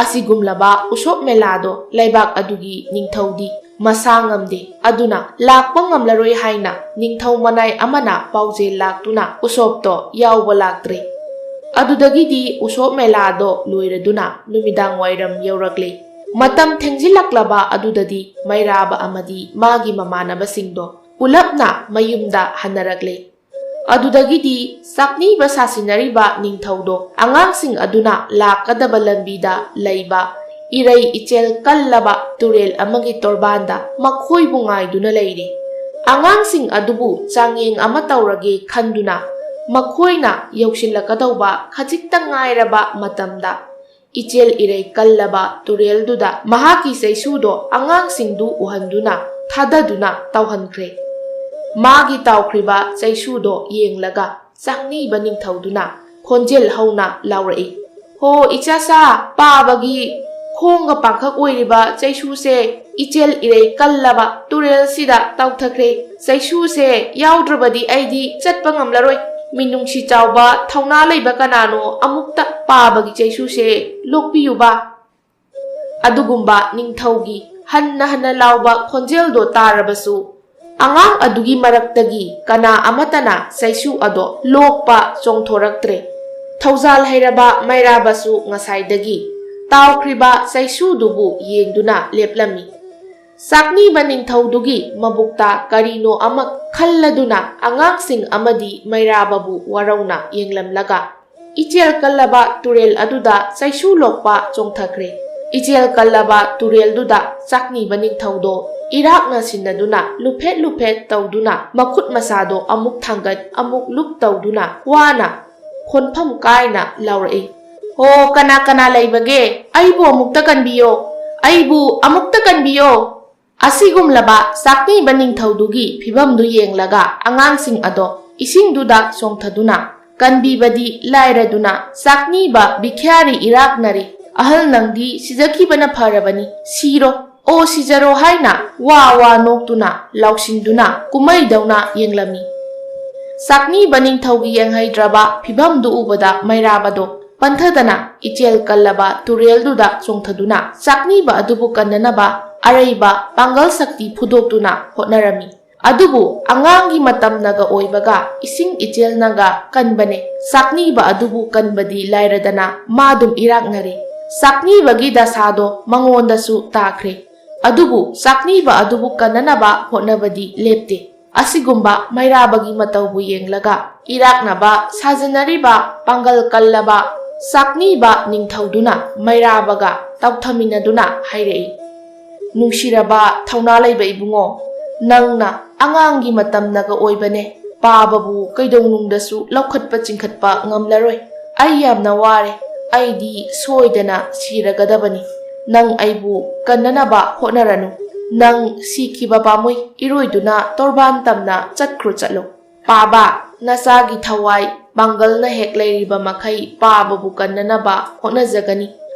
ꯑꯁꯤꯒꯨꯝꯂꯕ ꯎꯁꯣꯞ ꯃꯦꯂꯥꯗꯣ ꯂꯩꯕꯥꯛ ꯑꯗꯨꯒꯤ ꯅꯤꯡꯊꯧꯗꯤ ꯃꯁꯥ ꯉꯝꯗꯦ, ꯑꯗꯨꯅ ꯂꯥꯛꯄ ꯉꯝꯂꯔꯣꯏ ꯍꯥꯏꯅ ꯅꯤꯡꯊꯧ ꯃꯅꯥꯏ ꯑꯃꯅ ꯄꯥꯎꯖꯦꯜ ꯂꯥꯛꯇꯨꯅ ꯎꯁꯣꯞꯇꯣ ꯌꯥꯎꯕ ꯂꯥꯛꯇ꯭ꯔꯦ꯫ ꯑꯗꯨꯗꯒꯤꯗꯤ ꯎꯁꯣꯞ ꯃꯦꯂꯥꯗꯣ ꯂꯣꯏꯔꯗꯨꯅ ꯅꯨꯃꯤꯗꯥꯡ ꯋꯥꯏꯔꯝ ꯌꯧꯔꯛꯂꯦ꯫ ꯃꯇꯝ ꯊꯦꯡꯖꯤꯜꯂꯛꯂꯕ ꯑꯗꯨꯗꯗꯤ ꯃꯩꯔꯥꯕ ꯑꯃꯗꯤ ꯃꯥꯒꯤ ꯃꯃꯥꯟꯅꯕꯁꯤꯡꯗꯣ ꯄꯨꯂꯞꯅ ꯃꯌꯨꯝꯗ ꯍꯟꯅꯔꯛꯂꯦ꯫ ꯑꯗꯨꯗꯒꯤꯗꯤ ꯆꯥꯛꯅꯤꯕ ꯁꯥꯁꯤꯟꯅꯔꯤꯕ ꯅꯤꯡꯊꯧꯗꯣ ꯑꯉꯥꯡꯁꯤꯡ ꯑꯗꯨꯅ ꯂꯥꯛꯀꯗꯕ ꯂꯝꯕꯤꯗ ꯂꯩꯕ ꯏꯔꯩ ꯏꯆꯦꯜ ꯀꯜꯂꯕ ꯇꯨꯔꯦꯜ ꯑꯃꯒꯤ ꯇꯣꯔꯕꯥꯟꯗ ꯃꯈꯣꯏꯕꯨ ꯉꯥꯏꯗꯨꯅ ꯂꯩꯔꯤ꯫ ꯑꯉꯥꯡꯁꯤꯡ ꯑꯗꯨꯕꯨ ꯆꯥꯡꯌꯦꯡ ꯑꯃ ꯇꯧꯔꯒꯦ ꯈꯟꯗꯨꯅ ꯃꯈꯣꯏꯅ ꯌꯧꯁꯤꯜꯂꯛꯀꯗꯧꯕ ꯈꯖꯤꯛꯇ ꯉꯥꯏꯔꯕ ꯃꯇꯝꯗ ꯏꯆꯦꯜ ꯏꯔꯩ ꯀꯜꯂꯕ ꯇꯨꯔꯦꯜꯗꯨꯗ ꯃꯍꯥꯛꯀꯤ ꯆꯩꯁꯨꯗꯣ ꯑꯉꯥꯡꯁꯤꯡꯗꯨ ꯎꯍꯟꯗꯨꯅ ꯊꯥꯗꯗꯨꯅ ꯇꯧꯍꯟꯈ꯭ꯔꯦ꯫ ꯃꯥꯒꯤ ꯇꯥꯎꯈ꯭ꯔꯤꯕ ꯆꯩꯁꯨꯗꯣ ꯌꯦꯡꯂꯒ ꯆꯥꯛꯅꯤꯕ ꯅꯤꯡꯊꯧꯗꯨꯅ ꯈꯣꯟꯖꯦꯜ ꯍꯧꯅ ꯂꯥꯎꯔꯛꯏ, "ꯍꯣ ꯏꯆꯥꯁꯥ, ꯄꯥꯕꯒꯤ ꯈꯣꯡꯒ ꯄꯥꯡꯈꯛ ꯑꯣꯏꯔꯤꯕ ꯆꯩꯁꯨꯁꯦ ꯏꯆꯦꯜ ꯏꯔꯩ ꯀꯜꯂꯕ ꯇꯨꯔꯦꯜꯁꯤꯗ ꯇꯥꯎꯊꯈ꯭ꯔꯦ꯫ ꯆꯩꯁꯨꯁꯦ ꯌꯥꯎꯗ꯭ꯔꯕꯗꯤ ꯑꯩꯗꯤ ꯆꯠꯄ ꯉꯝꯂꯔꯣꯏ꯫ ꯃꯤꯅꯨꯡꯁꯤ ꯆꯥꯎꯕ ꯊꯧꯅꯥ ꯂꯩꯕ ꯀꯅꯥꯅꯣ ꯑꯃꯨꯛꯇ ꯄꯥꯕꯒꯤ ꯆꯩꯁꯨꯁꯦ ꯂꯣꯛꯄꯤꯌꯨꯕ?" ꯑꯗꯨꯒꯨꯝꯕ ꯅꯤꯡꯊꯧꯒꯤ ꯍꯟꯅ ꯍꯟꯅ ꯂꯥꯎꯕ ꯈꯣꯟꯖꯦꯜꯗꯣ ꯇꯥꯔꯕꯁꯨ, ꯑꯉꯥꯡ ꯑꯗꯨꯒꯤ ꯃꯔꯛꯇꯒꯤ ꯀꯅꯥ ꯑꯃꯠꯇꯅ ꯆꯩꯁꯨ ꯑꯗꯣ ꯂꯣꯛꯄ ꯆꯣꯡꯊꯣꯔꯛꯇ꯭ꯔꯦ꯫ ꯊꯧꯖꯥꯜ ꯍꯩꯔꯕ ꯃꯩꯔꯥꯕꯁꯨ ꯉꯁꯥꯏꯗꯒꯤ ꯇꯥꯎꯈ꯭ꯔꯤꯕ ꯆꯩꯁꯨꯗꯨꯕꯨ ꯌꯦꯡꯗꯨꯅ ꯂꯦꯞꯂꯝꯃꯤ꯫ ꯆꯥꯛꯅꯤꯕ ꯅꯤꯡꯊꯧꯗꯨꯒꯤ ꯃꯕꯨꯛꯇ ꯀꯔꯤꯅꯣ ꯑꯃ ꯈꯜꯂꯗꯨꯅ ꯑꯉꯥꯡꯁꯤꯡ ꯑꯃꯗꯤ ꯃꯩꯔꯥꯕꯕꯨ ꯋꯥꯔꯧꯅ ꯌꯦꯡꯂꯝꯂꯒ, "ꯏꯆꯦꯜ ꯀꯜꯂꯕ ꯇꯨꯔꯦꯜ ꯑꯗꯨꯗ ꯆꯩꯁꯨ ꯂꯣꯛꯄ ꯆꯣꯡꯊꯈ꯭ꯔꯦ꯫ ꯏꯆꯦꯜ ꯀꯜꯂꯕ ꯇꯨꯔꯦꯜꯗꯨꯗ ꯆꯥꯛꯅꯤꯕ ꯅꯤꯡꯊꯧꯗꯣ ꯏꯔꯥꯛꯅ ꯁꯤꯟꯅꯗꯨꯅ ꯂꯨꯐꯦꯠ ꯂꯨꯐꯦꯠ ꯇꯧꯗꯨꯅ ꯃꯈꯨꯠ ꯃꯁꯥꯗꯣ ꯑꯃꯨꯛ ꯊꯥꯡꯒꯠ ꯑꯃꯨꯛ ꯂꯨꯞ ꯇꯧꯗꯨꯅ ꯋꯥꯅ ꯈꯣꯟꯐꯝ ꯀꯥꯏꯅ ꯂꯥꯎꯔꯛꯏ꯫ ꯍꯣ, ꯀꯅꯥ ꯀꯅꯥ ꯂꯩꯕꯒꯦ? ꯑꯩꯕꯨ ꯑꯃꯨꯛꯇ ꯀꯟꯕꯤꯌꯣ! ꯑꯩꯕꯨ ꯑꯃꯨꯛꯇ ꯀꯟꯕꯤꯌꯣ!" ꯑꯁꯤꯒꯨꯝꯂꯕ ꯆꯥꯛꯅꯤꯕ ꯅꯤꯡꯊꯧꯗꯨꯒꯤ ꯐꯤꯚꯝꯗꯨ ꯌꯦꯡꯂꯒ ꯑꯉꯥꯡꯁꯤꯡ ꯑꯗꯣ ꯏꯁꯤꯡꯗꯨꯗ ꯆꯣꯡꯊꯗꯨꯅ ꯀꯟꯕꯤꯕꯗꯤ ꯂꯥꯏꯔꯗꯨꯅ ꯆꯥꯛꯅꯤꯕ ꯕꯤꯈ꯭ꯌꯥꯔꯤ ꯏꯔꯥꯛꯅꯔꯦ꯫ "ꯑꯍꯜ ꯅꯪꯗꯤ ꯁꯤꯖꯈꯤꯕꯅ ꯐꯔꯕꯅꯤ꯫ ꯁꯤꯔꯣ, ꯑꯣ ꯁꯤꯖꯔꯣ" ꯍꯥꯏꯅ ꯋꯥ ꯋꯥ ꯅꯣꯛꯇꯨꯅ ꯂꯥꯎꯁꯤꯟꯗꯨꯅ ꯀꯨꯝꯍꯩꯗꯧꯅ ꯌꯦꯡꯂꯝꯃꯤ꯫ ꯆꯥꯛꯅꯤꯕ ꯅꯤꯡꯊꯧꯒꯤ ꯌꯦꯡꯍꯩꯗ꯭ꯔꯕ ꯐꯤꯚꯝꯗꯨ ꯎꯕꯗ ꯃꯩꯔꯥꯕꯗꯣ ꯄꯟꯊꯗꯅ ꯏꯆꯦꯜ ꯀꯜꯂꯕ ꯇꯨꯔꯦꯜꯗꯨꯗ ꯆꯣꯡꯊꯗꯨꯅ ꯆꯥꯛꯅꯤꯕ ꯑꯗꯨꯕꯨ ꯀꯟꯅꯅꯕ ꯑꯔꯩꯕ ꯄꯥꯡꯒꯜ ꯁꯛꯇꯤ ꯐꯨꯗꯣꯛꯇꯨꯅ ꯍꯣꯠꯅꯔꯝꯃꯤ꯫ ꯑꯗꯨꯕꯨ ꯑꯉꯥꯡꯒꯤ ꯃꯇꯝꯅꯒ ꯑꯣꯏꯕꯒ ꯏꯁꯤꯡ ꯏꯆꯦꯜꯅꯒ ꯀꯟꯕꯅꯦ꯫ ꯆꯥꯛꯅꯤꯕ ꯑꯗꯨꯕꯨ ꯀꯟꯕꯗꯤ ꯂꯥꯏꯔꯗꯅ ꯃꯥ ꯑꯗꯨꯝ ꯏꯔꯥꯛꯅꯔꯦ꯫ ꯆꯥꯛꯅꯤꯕꯒꯤ ꯗꯁꯥꯗꯣ ꯃꯉꯣꯟꯗꯁꯨ ꯇꯥꯈ꯭ꯔꯦ꯫ ꯑꯗꯨꯕꯨ ꯆꯥꯛꯅꯤꯕ ꯑꯗꯨꯕꯨ ꯀꯟꯅꯅꯕ ꯍꯣꯠꯅꯕꯗꯤ ꯂꯦꯞꯇꯦ꯫ ꯑꯁꯤꯒꯨꯝꯕ ꯃꯩꯔꯥꯕꯒꯤ ꯃꯇꯧꯕꯨ ꯌꯦꯡꯂꯒ ꯏꯔꯥꯛꯅꯕ ꯁꯥꯖꯤꯟꯅꯔꯤꯕ ꯄꯥꯡꯒꯜ ꯀꯜꯂꯕ ꯆꯥꯛꯅꯤꯕ ꯅꯤꯡꯊꯧꯗꯨꯅ ꯃꯩꯔꯥꯕꯒ ꯇꯥꯎꯊꯃꯤꯟꯅꯗꯨꯅ ꯍꯥꯏꯔꯛꯏ, "ꯅꯨꯡꯁꯤꯔꯕ ꯊꯧꯅꯥ ꯂꯩꯕ ꯏꯕꯨꯡꯉꯣ, ꯅꯪꯅ ꯑꯉꯥꯡꯒꯤ ꯃꯇꯝꯅꯒ ꯑꯣꯏꯕꯅꯦ꯫ ꯄꯥꯕꯕꯨ ꯀꯩꯗꯧꯅꯨꯡꯗꯁꯨ ꯂꯧꯈꯠꯄ ꯆꯤꯡꯈꯠꯄ ꯉꯝꯂꯔꯣꯏ꯫ ꯑꯩ ꯌꯥꯝꯅ ꯋꯥꯔꯦ꯫ ꯑꯩꯗꯤ ꯁꯣꯏꯗꯅ ꯁꯤꯔꯒꯗꯕꯅꯤ꯫ ꯅꯪ ꯑꯩꯕꯨ ꯀꯟꯅꯅꯕ ꯍꯣꯠꯅꯔꯅꯨ꯫ ꯅꯪ ꯁꯤꯈꯤꯕ ꯄꯥꯝꯃꯨꯏ, ꯏꯔꯣꯏꯗꯨꯅ ꯇꯣꯔꯕꯥꯟ ꯇꯝꯅ ꯆꯠꯈ꯭ꯔꯣ ꯆꯠꯂꯣ꯫ ꯄꯥꯕ, ꯅꯆꯥꯒꯤ ꯊꯋꯥꯏ ꯄꯥꯡꯒꯜꯅ ꯍꯦꯛ ꯂꯩꯔꯤꯕ ꯃꯈꯩ ꯄꯥꯕꯕꯨ ꯀꯟꯅꯅꯕ ꯍꯣꯠꯅꯖꯒꯅꯤ꯫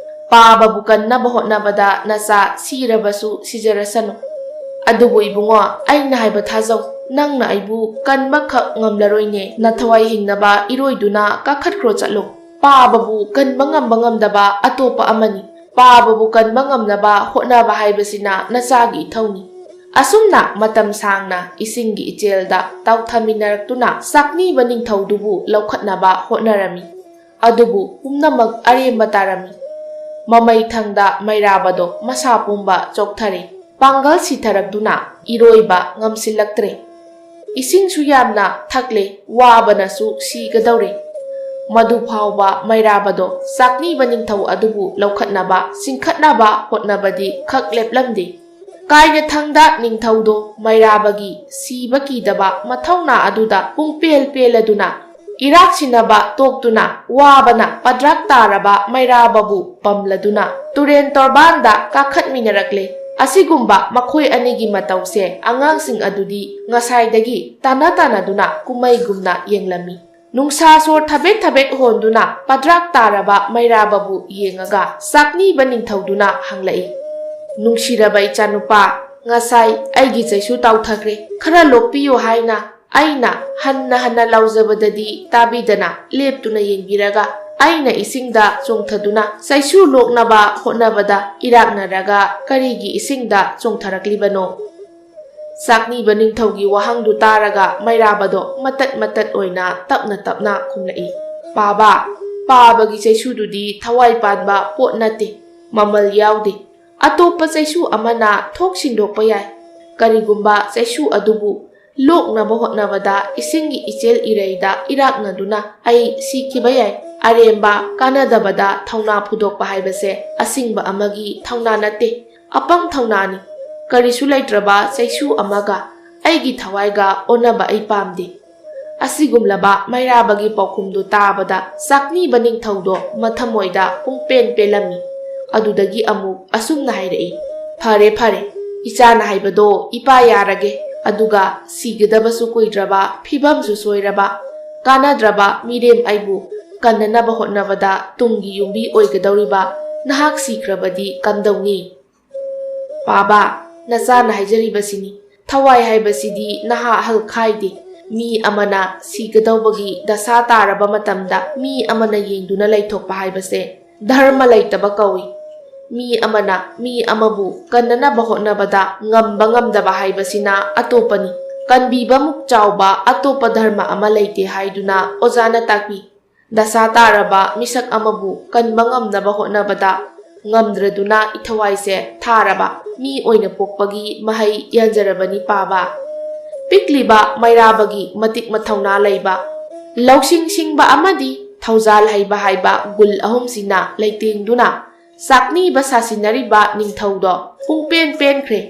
ꯄꯥꯕꯕꯨ ꯀꯟꯅꯕ ꯍꯣꯠꯅꯕꯗ ꯅꯆꯥ ꯁꯤꯔꯕꯁꯨ ꯁꯤꯖꯔꯁꯅꯨ꯫ ꯑꯗꯨꯕꯨ ꯏꯕꯨꯡꯉꯣ, ꯑꯩꯅ ꯍꯥꯏꯕ ꯊꯥꯖꯧ꯫ ꯅꯪꯅ ꯑꯩꯕꯨ ꯀꯟꯕꯈꯛ ꯉꯝꯂꯔꯣꯏꯅꯦ꯫ ꯅꯊꯋꯥꯏ ꯍꯤꯡꯅꯕ ꯏꯔꯣꯏꯗꯨꯅ ꯀꯥꯈꯠꯈ꯭ꯔꯣ ꯆꯠꯂꯣ꯫ ꯄꯥꯕꯕꯨ ꯀꯟꯕ ꯉꯝꯕ ꯉꯝꯗꯕ ꯑꯇꯣꯞꯄ ꯑꯃꯅꯤ꯫ ꯄꯥꯕꯕꯨ ꯀꯟꯕ ꯉꯝꯅꯕ ꯍꯣꯠꯅꯕ ꯍꯥꯏꯕꯁꯤꯅ ꯅꯆꯥꯒꯤ ꯏꯊꯧꯅꯤ꯫ ꯑꯁꯨꯝꯅ ꯃꯇꯝ ꯁꯥꯡꯅ ꯏꯁꯤꯡꯒꯤ ꯏꯆꯦꯜꯗ ꯇꯥꯎꯊꯃꯤꯟꯅꯔꯛꯇꯨꯅ ꯆꯥꯛꯅꯤꯕ ꯅꯤꯡꯊꯧꯗꯨꯕꯨ ꯂꯧꯈꯠꯅꯕ ꯍꯣꯠꯅꯔꯝꯃꯤ꯫ ꯑꯗꯨꯕꯨ ꯄꯨꯝꯅꯃꯛ ꯑꯔꯦꯝꯕ ꯇꯥꯔꯝꯃꯤ꯫ ꯃꯃꯩ ꯊꯪꯗ ꯃꯩꯔꯥꯕꯗꯣ ꯃꯁꯥ ꯄꯨꯝꯕ ꯆꯣꯛꯊꯔꯦ꯫ ꯄꯥꯡꯒꯜ ꯁꯤꯊꯔꯛꯇꯨꯅ ꯏꯔꯣꯏꯕ ꯉꯝꯁꯤꯜꯂꯛꯇ꯭ꯔꯦ꯫ ꯏꯁꯤꯡꯁꯨ ꯌꯥꯝꯅ ꯊꯛꯂꯦ, ꯋꯥꯕꯅꯁꯨ ꯁꯤꯒꯗꯧꯔꯦ꯫ ꯃꯗꯨ ꯐꯥꯎꯕ ꯃꯩꯔꯥꯕꯗꯣ ꯆꯥꯛꯅꯤꯕ ꯅꯤꯡꯊꯧ ꯑꯗꯨꯕꯨ ꯂꯧꯈꯠꯅꯕ, ꯆꯤꯡꯈꯠꯅꯕ ꯍꯣꯠꯅꯕꯗꯤ ꯈꯛ ꯂꯦꯞꯂꯝꯗꯦ꯫ ꯀꯥꯏꯅꯊꯪꯗ ꯅꯤꯡꯊꯧꯗꯣ ꯃꯩꯔꯥꯕꯒꯤ ꯁꯤꯕ ꯀꯤꯗꯕ ꯃꯊꯧꯅꯥ ꯑꯗꯨꯗ ꯄꯨꯡꯄꯦꯜ ꯄꯦꯜꯂꯗꯨꯅ, ꯏꯔꯥꯛꯁꯤꯟꯅꯕ ꯇꯣꯛꯇꯨꯅ, ꯋꯥꯕꯅ ꯄꯗ꯭ꯔꯥꯛ ꯇꯥꯔꯕ ꯃꯩꯔꯥꯕꯕꯨ ꯄꯝꯂꯗꯨꯅ ꯇꯨꯔꯦꯟ ꯇꯣꯔꯕꯥꯟꯗ ꯀꯥꯈꯠꯃꯤꯟꯅꯔꯛꯂꯦ꯫ ꯑꯁꯤꯒꯨꯝꯕ ꯃꯈꯣꯏ ꯑꯅꯤꯒꯤ ꯃꯇꯧꯁꯦ ꯑꯉꯥꯡꯁꯤꯡ ꯑꯗꯨꯗꯤ ꯉꯁꯥꯏꯗꯒꯤ ꯇꯥꯟꯅ ꯇꯥꯟꯅꯗꯨꯅ ꯀꯨꯝꯃꯩꯒꯨꯝꯅ ꯌꯦꯡꯂꯝꯃꯤ꯫ ꯅꯨꯡꯁꯥ ꯁꯣꯔ ꯊꯕꯦꯠ ꯊꯕꯦꯠ ꯍꯣꯟꯗꯨꯅ ꯄꯗ꯭ꯔꯥꯛ ꯇꯥꯔꯕ ꯃꯩꯔꯥꯕꯕꯨ ꯌꯦꯡꯉꯒ ꯆꯥꯛꯅꯤꯕ ꯅꯤꯡꯊꯧꯗꯨꯅ ꯍꯪꯂꯛꯏ, "ꯅꯨꯡꯁꯤꯔꯕ ꯏꯆꯥꯅꯨꯄꯥ, ꯉꯁꯥꯏ ꯑꯩꯒꯤ ꯆꯩꯁꯨ ꯇꯥꯎꯊꯈ꯭ꯔꯦ꯫ ꯈꯔ ꯂꯣꯛꯄꯤꯌꯨ ꯍꯥꯏꯅ ꯑꯩꯅ ꯍꯟꯅ ꯍꯟꯅ ꯂꯥꯎꯖꯕꯗꯗꯤ ꯇꯥꯕꯤꯗꯅ ꯂꯦꯞꯇꯨꯅ ꯌꯦꯡꯕꯤꯔꯒ ꯑꯩꯅ ꯏꯁꯤꯡꯗ ꯆꯣꯡꯊꯗꯨꯅ ꯆꯩꯁꯨ ꯂꯣꯛꯅꯕ ꯍꯣꯠꯅꯕꯗ ꯏꯔꯥꯛꯅꯔꯒ ꯀꯔꯤꯒꯤ ꯏꯁꯤꯡꯗ ꯆꯣꯡꯊꯔꯛꯂꯤꯕꯅꯣ?" ꯆꯥꯛꯅꯤꯕ ꯅꯤꯡꯊꯧꯒꯤ ꯋꯥꯍꯪꯗꯨ ꯇꯥꯔꯒ ꯃꯩꯔꯥꯕꯗꯣ ꯃꯇꯠ ꯃꯇꯠ ꯑꯣꯏꯅ ꯇꯞꯅ ꯇꯞꯅ ꯈꯨꯝꯂꯛꯏ, "ꯄꯥꯕ, ꯄꯥꯕꯒꯤ ꯆꯩꯁꯨꯗꯨꯗꯤ ꯊꯋꯥꯏ ꯄꯥꯟꯕ ꯄꯣꯠ ꯅꯠꯇꯦ, ꯃꯃꯜ ꯌꯥꯎꯗꯦ꯫ ꯑꯇꯣꯞꯄ ꯆꯩꯁꯨ ꯑꯃꯅ ꯊꯣꯛ ꯁꯤꯟꯗꯣꯛꯄ ꯌꯥꯏ꯫ ꯀꯔꯤꯒꯨꯝꯕ ꯆꯩꯁꯨ ꯑꯗꯨꯕꯨ ꯂꯣꯛꯅꯕ ꯍꯣꯠꯅꯕꯗ ꯏꯁꯤꯡꯒꯤ ꯏꯆꯦꯜ ꯏꯔꯩꯗ ꯏꯔꯥꯛꯅꯗꯨꯅ ꯑꯩ ꯁꯤꯈꯤꯕ ꯌꯥꯏ꯫ ꯑꯔꯦꯝꯕ ꯀꯥꯟꯅꯗꯕꯗ ꯊꯧꯅꯥ ꯐꯨꯗꯣꯛꯄ ꯍꯥꯏꯕꯁꯦ ꯑꯁꯤꯡꯕ ꯑꯃꯒꯤ ꯊꯧꯅꯥ ꯅꯠꯇꯦ, ꯑꯄꯪ ꯊꯧꯅꯥꯅꯤ꯫ ꯀꯔꯤꯁꯨ ꯂꯩꯇ꯭ꯔꯕ ꯆꯩꯁꯨ ꯑꯃꯒ ꯑꯩꯒꯤ ꯊꯋꯥꯏꯒ ꯑꯣꯟꯅꯕ ꯑꯩ ꯄꯥꯝꯗꯦ꯫ ꯑꯁꯤꯒꯨꯝꯂꯕ ꯃꯩꯔꯥꯕꯒꯤ ꯄꯥꯎꯈꯨꯝꯗꯨ ꯇꯥꯕꯗ ꯆꯥꯛꯅꯤꯕ ꯅꯤꯡꯊꯧꯗꯣ ꯃꯊꯃꯣꯏꯗ ꯄꯨꯡꯄꯦꯟ ꯄꯦꯜꯂꯝꯃꯤ꯫ ꯑꯗꯨꯗꯒꯤ ꯑꯃꯨꯛ ꯑꯁꯨꯝꯅ ꯍꯥꯏꯔꯛꯏ, "ꯐꯔꯦ, ꯐꯔꯦ, ꯏꯆꯥꯅ ꯍꯥꯏꯕꯗꯣ ꯏꯄꯥ ꯌꯥꯔꯒꯦ꯫ ꯑꯗꯨꯒ ꯁꯤꯒꯗꯕꯁꯨ ꯀꯨꯏꯗ꯭ꯔꯕ, ꯐꯤꯕꯝꯁꯨ ꯁꯣꯏꯔꯕ, ꯀꯥꯟꯅꯗ꯭ꯔꯕ ꯃꯤꯔꯦꯝ ꯑꯩꯕꯨ ꯀꯟꯅꯅꯕ ꯍꯣꯠꯅꯕꯗ ꯇꯨꯡꯒꯤ ꯌꯨꯝꯕꯤ ꯑꯣꯏꯒꯗꯧꯔꯤꯕ ꯅꯍꯥꯛ ꯁꯤꯈ꯭ꯔꯕꯗꯤ ꯀꯝꯗꯧꯅꯤ?" "ꯄꯥꯕ, ꯅꯆꯥꯅ ꯍꯥꯏꯖꯔꯤꯕꯁꯤꯅꯤ꯫ ꯊꯋꯥꯏ ꯍꯥꯏꯕꯁꯤꯗꯤ ꯅꯍꯥ ꯑꯍꯜ ꯈꯥꯏꯗꯦ꯫ ꯃꯤ ꯑꯃꯅ ꯁꯤꯒꯗꯧꯕꯒꯤ ꯗꯁꯥ ꯇꯥꯔꯕ ꯃꯇꯝꯗ ꯃꯤ ꯑꯃꯅ ꯌꯦꯡꯗꯨꯅ ꯂꯩꯊꯣꯛꯄ ꯍꯥꯏꯕꯁꯦ ꯙꯔꯃ ꯂꯩꯇꯕ ꯀꯧꯏ꯫ ꯃꯤ ꯑꯃꯅ ꯃꯤ ꯑꯃꯕꯨ ꯀꯟꯅꯅꯕ ꯍꯣꯠꯅꯕꯗ ꯉꯝꯕ ꯉꯝꯗꯕ ꯍꯥꯏꯕꯁꯤꯅ ꯑꯇꯣꯞꯄꯅꯤ꯫ ꯀꯟꯕꯤꯕꯃꯨꯛ ꯆꯥꯎꯕ ꯑꯇꯣꯞꯄ ꯙꯔꯃ ꯑꯃ ꯂꯩꯇꯦ" ꯍꯥꯏꯗꯨꯅ ꯑꯣꯖꯥꯅ ꯇꯥꯛꯄꯤ꯫ "ꯗꯁꯥ ꯇꯥꯔꯕ ꯃꯤꯁꯛ ꯑꯃꯕꯨ ꯀꯟꯕ ꯉꯝꯅꯕ ꯍꯣꯠꯅꯕꯗ ꯉꯝꯗ꯭ꯔꯗꯨꯅ ꯏꯊꯋꯥꯏꯁꯦ ꯊꯥꯔꯕ ꯃꯤ ꯑꯣꯏꯅ ꯄꯣꯛꯄꯒꯤ ꯃꯍꯩ ꯌꯥꯟꯖꯔꯕꯅꯤ ꯄꯥꯕ꯫ ꯄꯤꯛꯂꯤꯕ ꯃꯩꯔꯥꯕꯒꯤ ꯃꯇꯤꯛ ꯃꯊꯧꯅꯥ ꯂꯩꯕ, ꯂꯧꯁꯤꯡ ꯁꯤꯡꯕ ꯑꯃꯗꯤ ꯊꯧꯖꯥꯜ ꯍꯩꯕ ꯍꯥꯏꯕ ꯒꯨꯜ ꯑꯍꯨꯝꯁꯤꯅ ꯂꯩꯇꯦꯡꯗꯨꯅ ꯆꯥꯛꯅꯤꯕ ꯁꯥꯁꯤꯟꯅꯔꯤꯕ ꯅꯤꯡꯊꯧꯗꯣ ꯄꯨꯡꯄꯦꯟ ꯄꯦꯟꯈ꯭ꯔꯦ꯫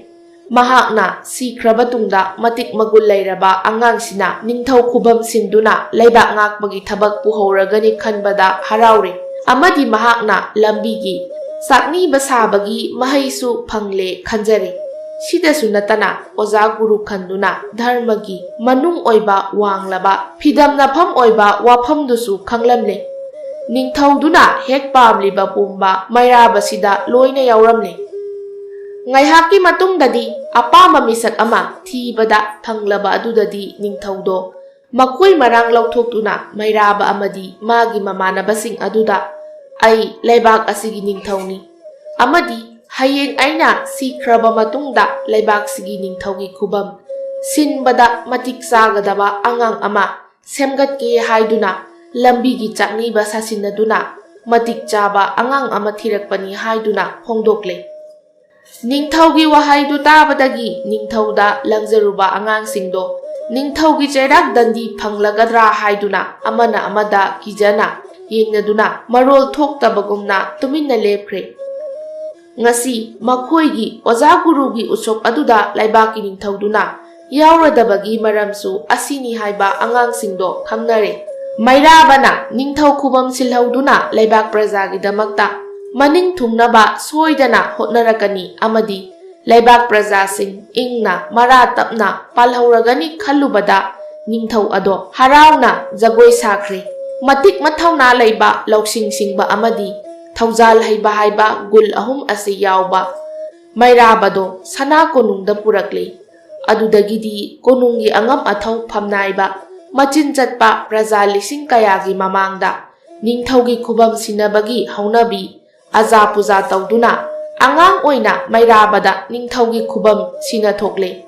ꯃꯍꯥꯛꯅ ꯁꯤꯈ꯭ꯔꯕ ꯇꯨꯡꯗ ꯃꯇꯤꯛ ꯃꯒꯨꯟ ꯂꯩꯔꯕ ꯑꯉꯥꯡꯁꯤꯅ ꯅꯤꯡꯊꯧ ꯈꯨꯕꯝ ꯁꯤꯟꯗꯨꯅ ꯂꯩꯕꯥꯛ ꯉꯥꯛꯄꯒꯤ ꯊꯕꯛ ꯄꯨꯍꯧꯔꯒꯅꯤ ꯈꯟꯕꯗ ꯍꯔꯥꯎꯔꯦ꯫ ꯑꯃꯗꯤ ꯃꯍꯥꯛꯅ ꯂꯝꯕꯤꯒꯤ ꯆꯥꯛꯅꯤꯕ ꯁꯥꯕꯒꯤ ꯃꯍꯩꯁꯨ ꯐꯪꯂꯦ ꯈꯟꯖꯔꯦ꯫ ꯁꯤꯗꯁꯨ ꯅꯠꯇꯅ ꯑꯣꯖꯥ ꯒꯨꯔꯨ ꯈꯟꯗꯨꯅ ꯙꯔꯃꯒꯤ ꯃꯅꯨꯡ ꯑꯣꯏꯕ ꯋꯥꯡꯂꯕ ꯐꯤꯗꯝꯅꯐꯝ ꯑꯣꯏꯕ ꯋꯥꯐꯝꯗꯨꯁꯨ ꯈꯪꯂꯝꯂꯦ꯫ ꯅꯤꯡꯊꯧꯗꯨꯅ ꯍꯦꯛ ꯄꯥꯝꯂꯤꯕ ꯄꯨꯝꯕ ꯃꯩꯔꯥꯕꯁꯤꯗ ꯂꯣꯏꯅ ꯌꯥꯎꯔꯝꯂꯦ꯫ ꯉꯥꯏꯍꯥꯛꯀꯤ ꯃꯇꯨꯡꯗꯗꯤ ꯑꯄꯥꯝꯕ ꯃꯤꯁꯛ ꯑꯃ ꯊꯤꯕꯗ ꯐꯪꯂꯕ ꯑꯗꯨꯗꯗꯤ ꯅꯤꯡꯊꯧꯗꯣ ꯃꯈꯣꯏ ꯃꯔꯥꯡ ꯂꯧꯊꯣꯛꯇꯨꯅ ꯃꯩꯔꯥꯕ ꯑꯃꯗꯤ ꯃꯥꯒꯤ ꯃꯃꯥꯟꯅꯕꯁꯤꯡ ꯑꯗꯨꯗ, "ꯑꯩ ꯂꯩꯕꯥꯛ ꯑꯁꯤꯒꯤ ꯅꯤꯡꯊꯧꯅꯤ, ꯑꯃꯗꯤ ꯍꯌꯦꯡ ꯑꯩꯅ ꯁꯤꯈ꯭ꯔꯕ ꯃꯇꯨꯡꯗ ꯂꯩꯕꯥꯛꯁꯤꯒꯤ ꯅꯤꯡꯊꯧꯒꯤ ꯈꯨꯕꯝ ꯁꯤꯟꯕꯗ ꯃꯇꯤꯛ ꯆꯥꯒꯗꯕ ꯑꯉꯥꯡ ꯑꯃ ꯁꯦꯝꯒꯠꯀꯦ" ꯍꯥꯏꯗꯨꯅ ꯂꯝꯕꯤꯒꯤ ꯆꯥꯛꯅꯤꯕ ꯁꯥꯁꯤꯟꯅꯗꯨꯅ ꯃꯇꯤꯛ ꯆꯥꯕ ꯑꯉꯥꯡ ꯑꯃ ꯊꯤꯔꯛꯄꯅꯤ ꯍꯥꯏꯗꯨꯅ ꯐꯣꯡꯗꯣꯛꯂꯦ꯫ ꯅꯤꯡꯊꯧꯒꯤ ꯋꯥꯍꯩꯗꯨ ꯇꯥꯕꯗꯒꯤ ꯅꯤꯡꯊꯧꯗ ꯂꯪꯖꯔꯨꯕ ꯑꯉꯥꯡꯁꯤꯡꯗꯣ ꯅꯤꯡꯊꯧꯒꯤ ꯆꯩꯔꯥꯛ ꯗꯟꯗꯤ ꯐꯪꯂꯒꯗ꯭ꯔꯥ ꯍꯥꯏꯗꯨꯅ ꯑꯃꯅ ꯑꯃꯗ ꯀꯤꯖꯅ ꯌꯦꯡꯅꯗꯨꯅ ꯃꯔꯣꯜ ꯊꯣꯛꯇꯕꯒꯨꯝꯅ ꯇꯨꯃꯤꯟꯅ ꯂꯦꯞꯈ꯭ꯔꯦ꯫ ꯉꯁꯤ ꯃꯈꯣꯏꯒꯤ ꯑꯣꯖꯥ ꯒꯨꯔꯨꯒꯤ ꯎꯁꯣꯞ ꯑꯗꯨꯗ ꯂꯩꯕꯥꯛꯀꯤ ꯅꯤꯡꯊꯧꯗꯨꯅ ꯌꯥꯎꯔꯗꯕꯒꯤ ꯃꯔꯝꯁꯨ ꯑꯁꯤꯅꯤ ꯍꯥꯏꯕ ꯑꯉꯥꯡꯁꯤꯡꯗꯣ ꯈꯪꯅꯔꯦ꯫ ꯃꯩꯔꯥꯕꯅ ꯅꯤꯡꯊꯧ ꯈꯨꯕꯝ ꯁꯤꯜꯍꯧꯗꯨꯅ ꯂꯩꯕꯥꯛ ꯄ꯭ꯔꯖꯥꯒꯤꯗꯃꯛꯇ ꯃꯅꯤꯡ ꯊꯨꯡꯅꯕ ꯁꯣꯏꯗꯅ ꯍꯣꯠꯅꯔꯛꯀꯅꯤ ꯑꯃꯗꯤ ꯂꯩꯕꯥꯛ ꯄ꯭ꯔꯖꯥꯁꯤꯡ ꯏꯪꯅ ꯃꯔꯥ ꯇꯞꯅ ꯄꯥꯜꯍꯧꯔꯒꯅꯤ ꯈꯜꯂꯨꯕꯗ ꯅꯤꯡꯊꯧ ꯑꯗꯣ ꯍꯔꯥꯎꯅ ꯖꯒꯣꯏ ꯁꯥꯈ꯭ꯔꯦ꯫ ꯃꯇꯤꯛ ꯃꯊꯧꯅꯥ ꯂꯩꯕ, ꯂꯧꯁꯤꯡ ꯁꯤꯡꯕ ꯑꯃꯗꯤ ꯊꯧꯖꯥꯜ ꯍꯩꯕ ꯍꯥꯏꯕ ꯒꯨꯜ ꯑꯍꯨꯝ ꯑꯁꯤ ꯌꯥꯎꯕ ꯃꯩꯔꯥꯕꯗꯣ ꯁꯅꯥ ꯀꯣꯅꯨꯡꯗ ꯄꯨꯔꯛꯂꯦ꯫ ꯑꯗꯨꯗꯒꯤꯗꯤ ꯀꯣꯅꯨꯡꯒꯤ ꯑꯉꯝ ꯑꯊꯧ ꯐꯝꯅꯥꯏꯕ, ꯃꯆꯤꯟ ꯆꯠꯄ ꯄ꯭ꯔꯖꯥ ꯂꯤꯁꯤꯡ ꯀꯌꯥꯒꯤ ꯃꯃꯥꯡꯗ ꯅꯤꯡꯊꯧꯒꯤ ꯈꯨꯕꯝ ꯁꯤꯟꯅꯕꯒꯤ ꯍꯧꯅꯕꯤ ꯑꯖꯥ ꯄꯨꯖꯥ ꯇꯧꯗꯨꯅ ꯑꯉꯥꯡ ꯑꯣꯏꯅ ꯃꯩꯔꯥꯕꯗ ꯅꯤꯡꯊꯧꯒꯤ ꯈꯨꯕꯝ ꯁꯤꯟꯅ ꯊꯣꯛꯂꯦ꯫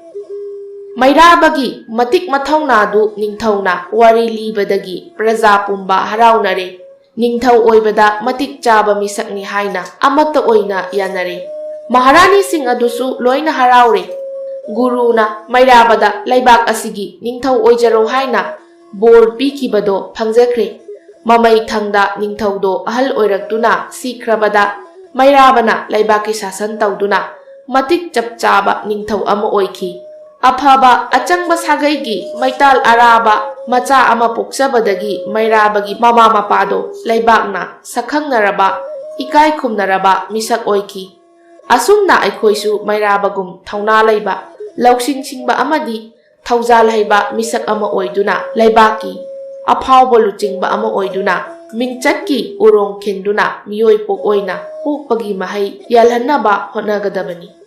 ꯃꯩꯔꯥꯕꯒꯤ ꯃꯇꯤꯛ ꯃꯊꯧꯅꯥꯗꯨ ꯅꯤꯡꯊꯧꯅ ꯋꯥꯔꯤ ꯂꯤꯕꯗꯒꯤ ꯄ꯭ꯔꯖꯥ ꯄꯨꯝꯕ ꯍꯔꯥꯎꯅꯔꯦ꯫ ꯅꯤꯡꯊꯧ ꯑꯣꯏꯕꯗ ꯃꯇꯤꯛ ꯆꯥꯕ ꯃꯤꯁꯛꯅꯤ ꯍꯥꯏꯅ ꯑꯃꯠꯇ ꯑꯣꯏꯅ ꯌꯥꯅꯔꯦ꯫ ꯃꯍꯥꯔꯥꯅꯤꯁꯤꯡ ꯑꯗꯨꯁꯨ ꯂꯣꯏꯅ ꯍꯔꯥꯎꯔꯦ꯫ ꯒꯨꯔꯨꯅ ꯃꯩꯔꯥꯕꯗ ꯂꯩꯕꯥꯛ ꯑꯁꯤꯒꯤ ꯅꯤꯡꯊꯧ ꯑꯣꯏꯖꯔꯣ ꯍꯥꯏꯅ ꯕꯣꯔ ꯄꯤꯈꯤꯕꯗꯣ ꯐꯪꯖꯈ꯭ꯔꯦ꯫ ꯃꯃꯩ ꯊꯪꯗ ꯅꯤꯡꯊꯧꯗꯣ ꯑꯍꯜ ꯑꯣꯏꯔꯛꯇꯨꯅ ꯁꯤꯈ꯭ꯔꯕꯗ ꯃꯩꯔꯥꯕꯅ ꯂꯩꯕꯥꯛꯀꯤ ꯁꯥꯁꯟ ꯇꯧꯗꯨꯅ ꯃꯇꯤꯛ ꯆꯞ ꯆꯥꯕ ꯅꯤꯡꯊꯧ ꯑꯃ ꯑꯣꯏꯈꯤ꯫ ꯑꯐꯕ ꯑꯆꯪꯕ ꯁꯥꯒꯩꯒꯤ ꯃꯩꯇꯥꯜ ꯑꯔꯥꯕ ꯃꯆꯥ ꯑꯃ ꯄꯣꯛꯆꯕꯗꯒꯤ ꯃꯩꯔꯥꯕꯒꯤ ꯃꯃꯥ ꯃꯄꯥꯗꯣ ꯂꯩꯕꯥꯛꯅ ꯁꯛꯈꯪꯅꯔꯕ, ꯏꯀꯥꯏ ꯈꯨꯝꯅꯔꯕ ꯃꯤꯁꯛ ꯑꯣꯏꯈꯤ꯫ ꯑꯁꯨꯝꯅ ꯑꯩꯈꯣꯏꯁꯨ ꯃꯩꯔꯥꯕꯒꯨꯝ ꯊꯧꯅꯥ ꯂꯩꯕ, ꯂꯧꯁꯤꯡ ꯁꯤꯡꯕ ꯑꯃꯗꯤ ꯊꯧꯖꯥꯜ ꯍꯩꯕ ꯃꯤꯁꯛ ꯑꯃ ꯑꯣꯏꯗꯨꯅ, ꯂꯩꯕꯥꯛꯀꯤ ꯑꯐꯥꯎꯕ ꯂꯨꯆꯤꯡꯕ ꯑꯃ ꯑꯣꯏꯗꯨꯅ, ꯃꯤꯡꯆꯠꯀꯤ ꯎꯔꯣꯡ ꯈꯤꯟꯗꯨꯅ ꯃꯤꯑꯣꯏ ꯄꯣꯛ ꯑꯣꯏꯅ ꯄꯣꯛꯄꯒꯤ ꯃꯍꯩ ꯌꯥꯜꯍꯟꯅꯕ ꯍꯣꯠꯅꯒꯗꯕꯅꯤ꯫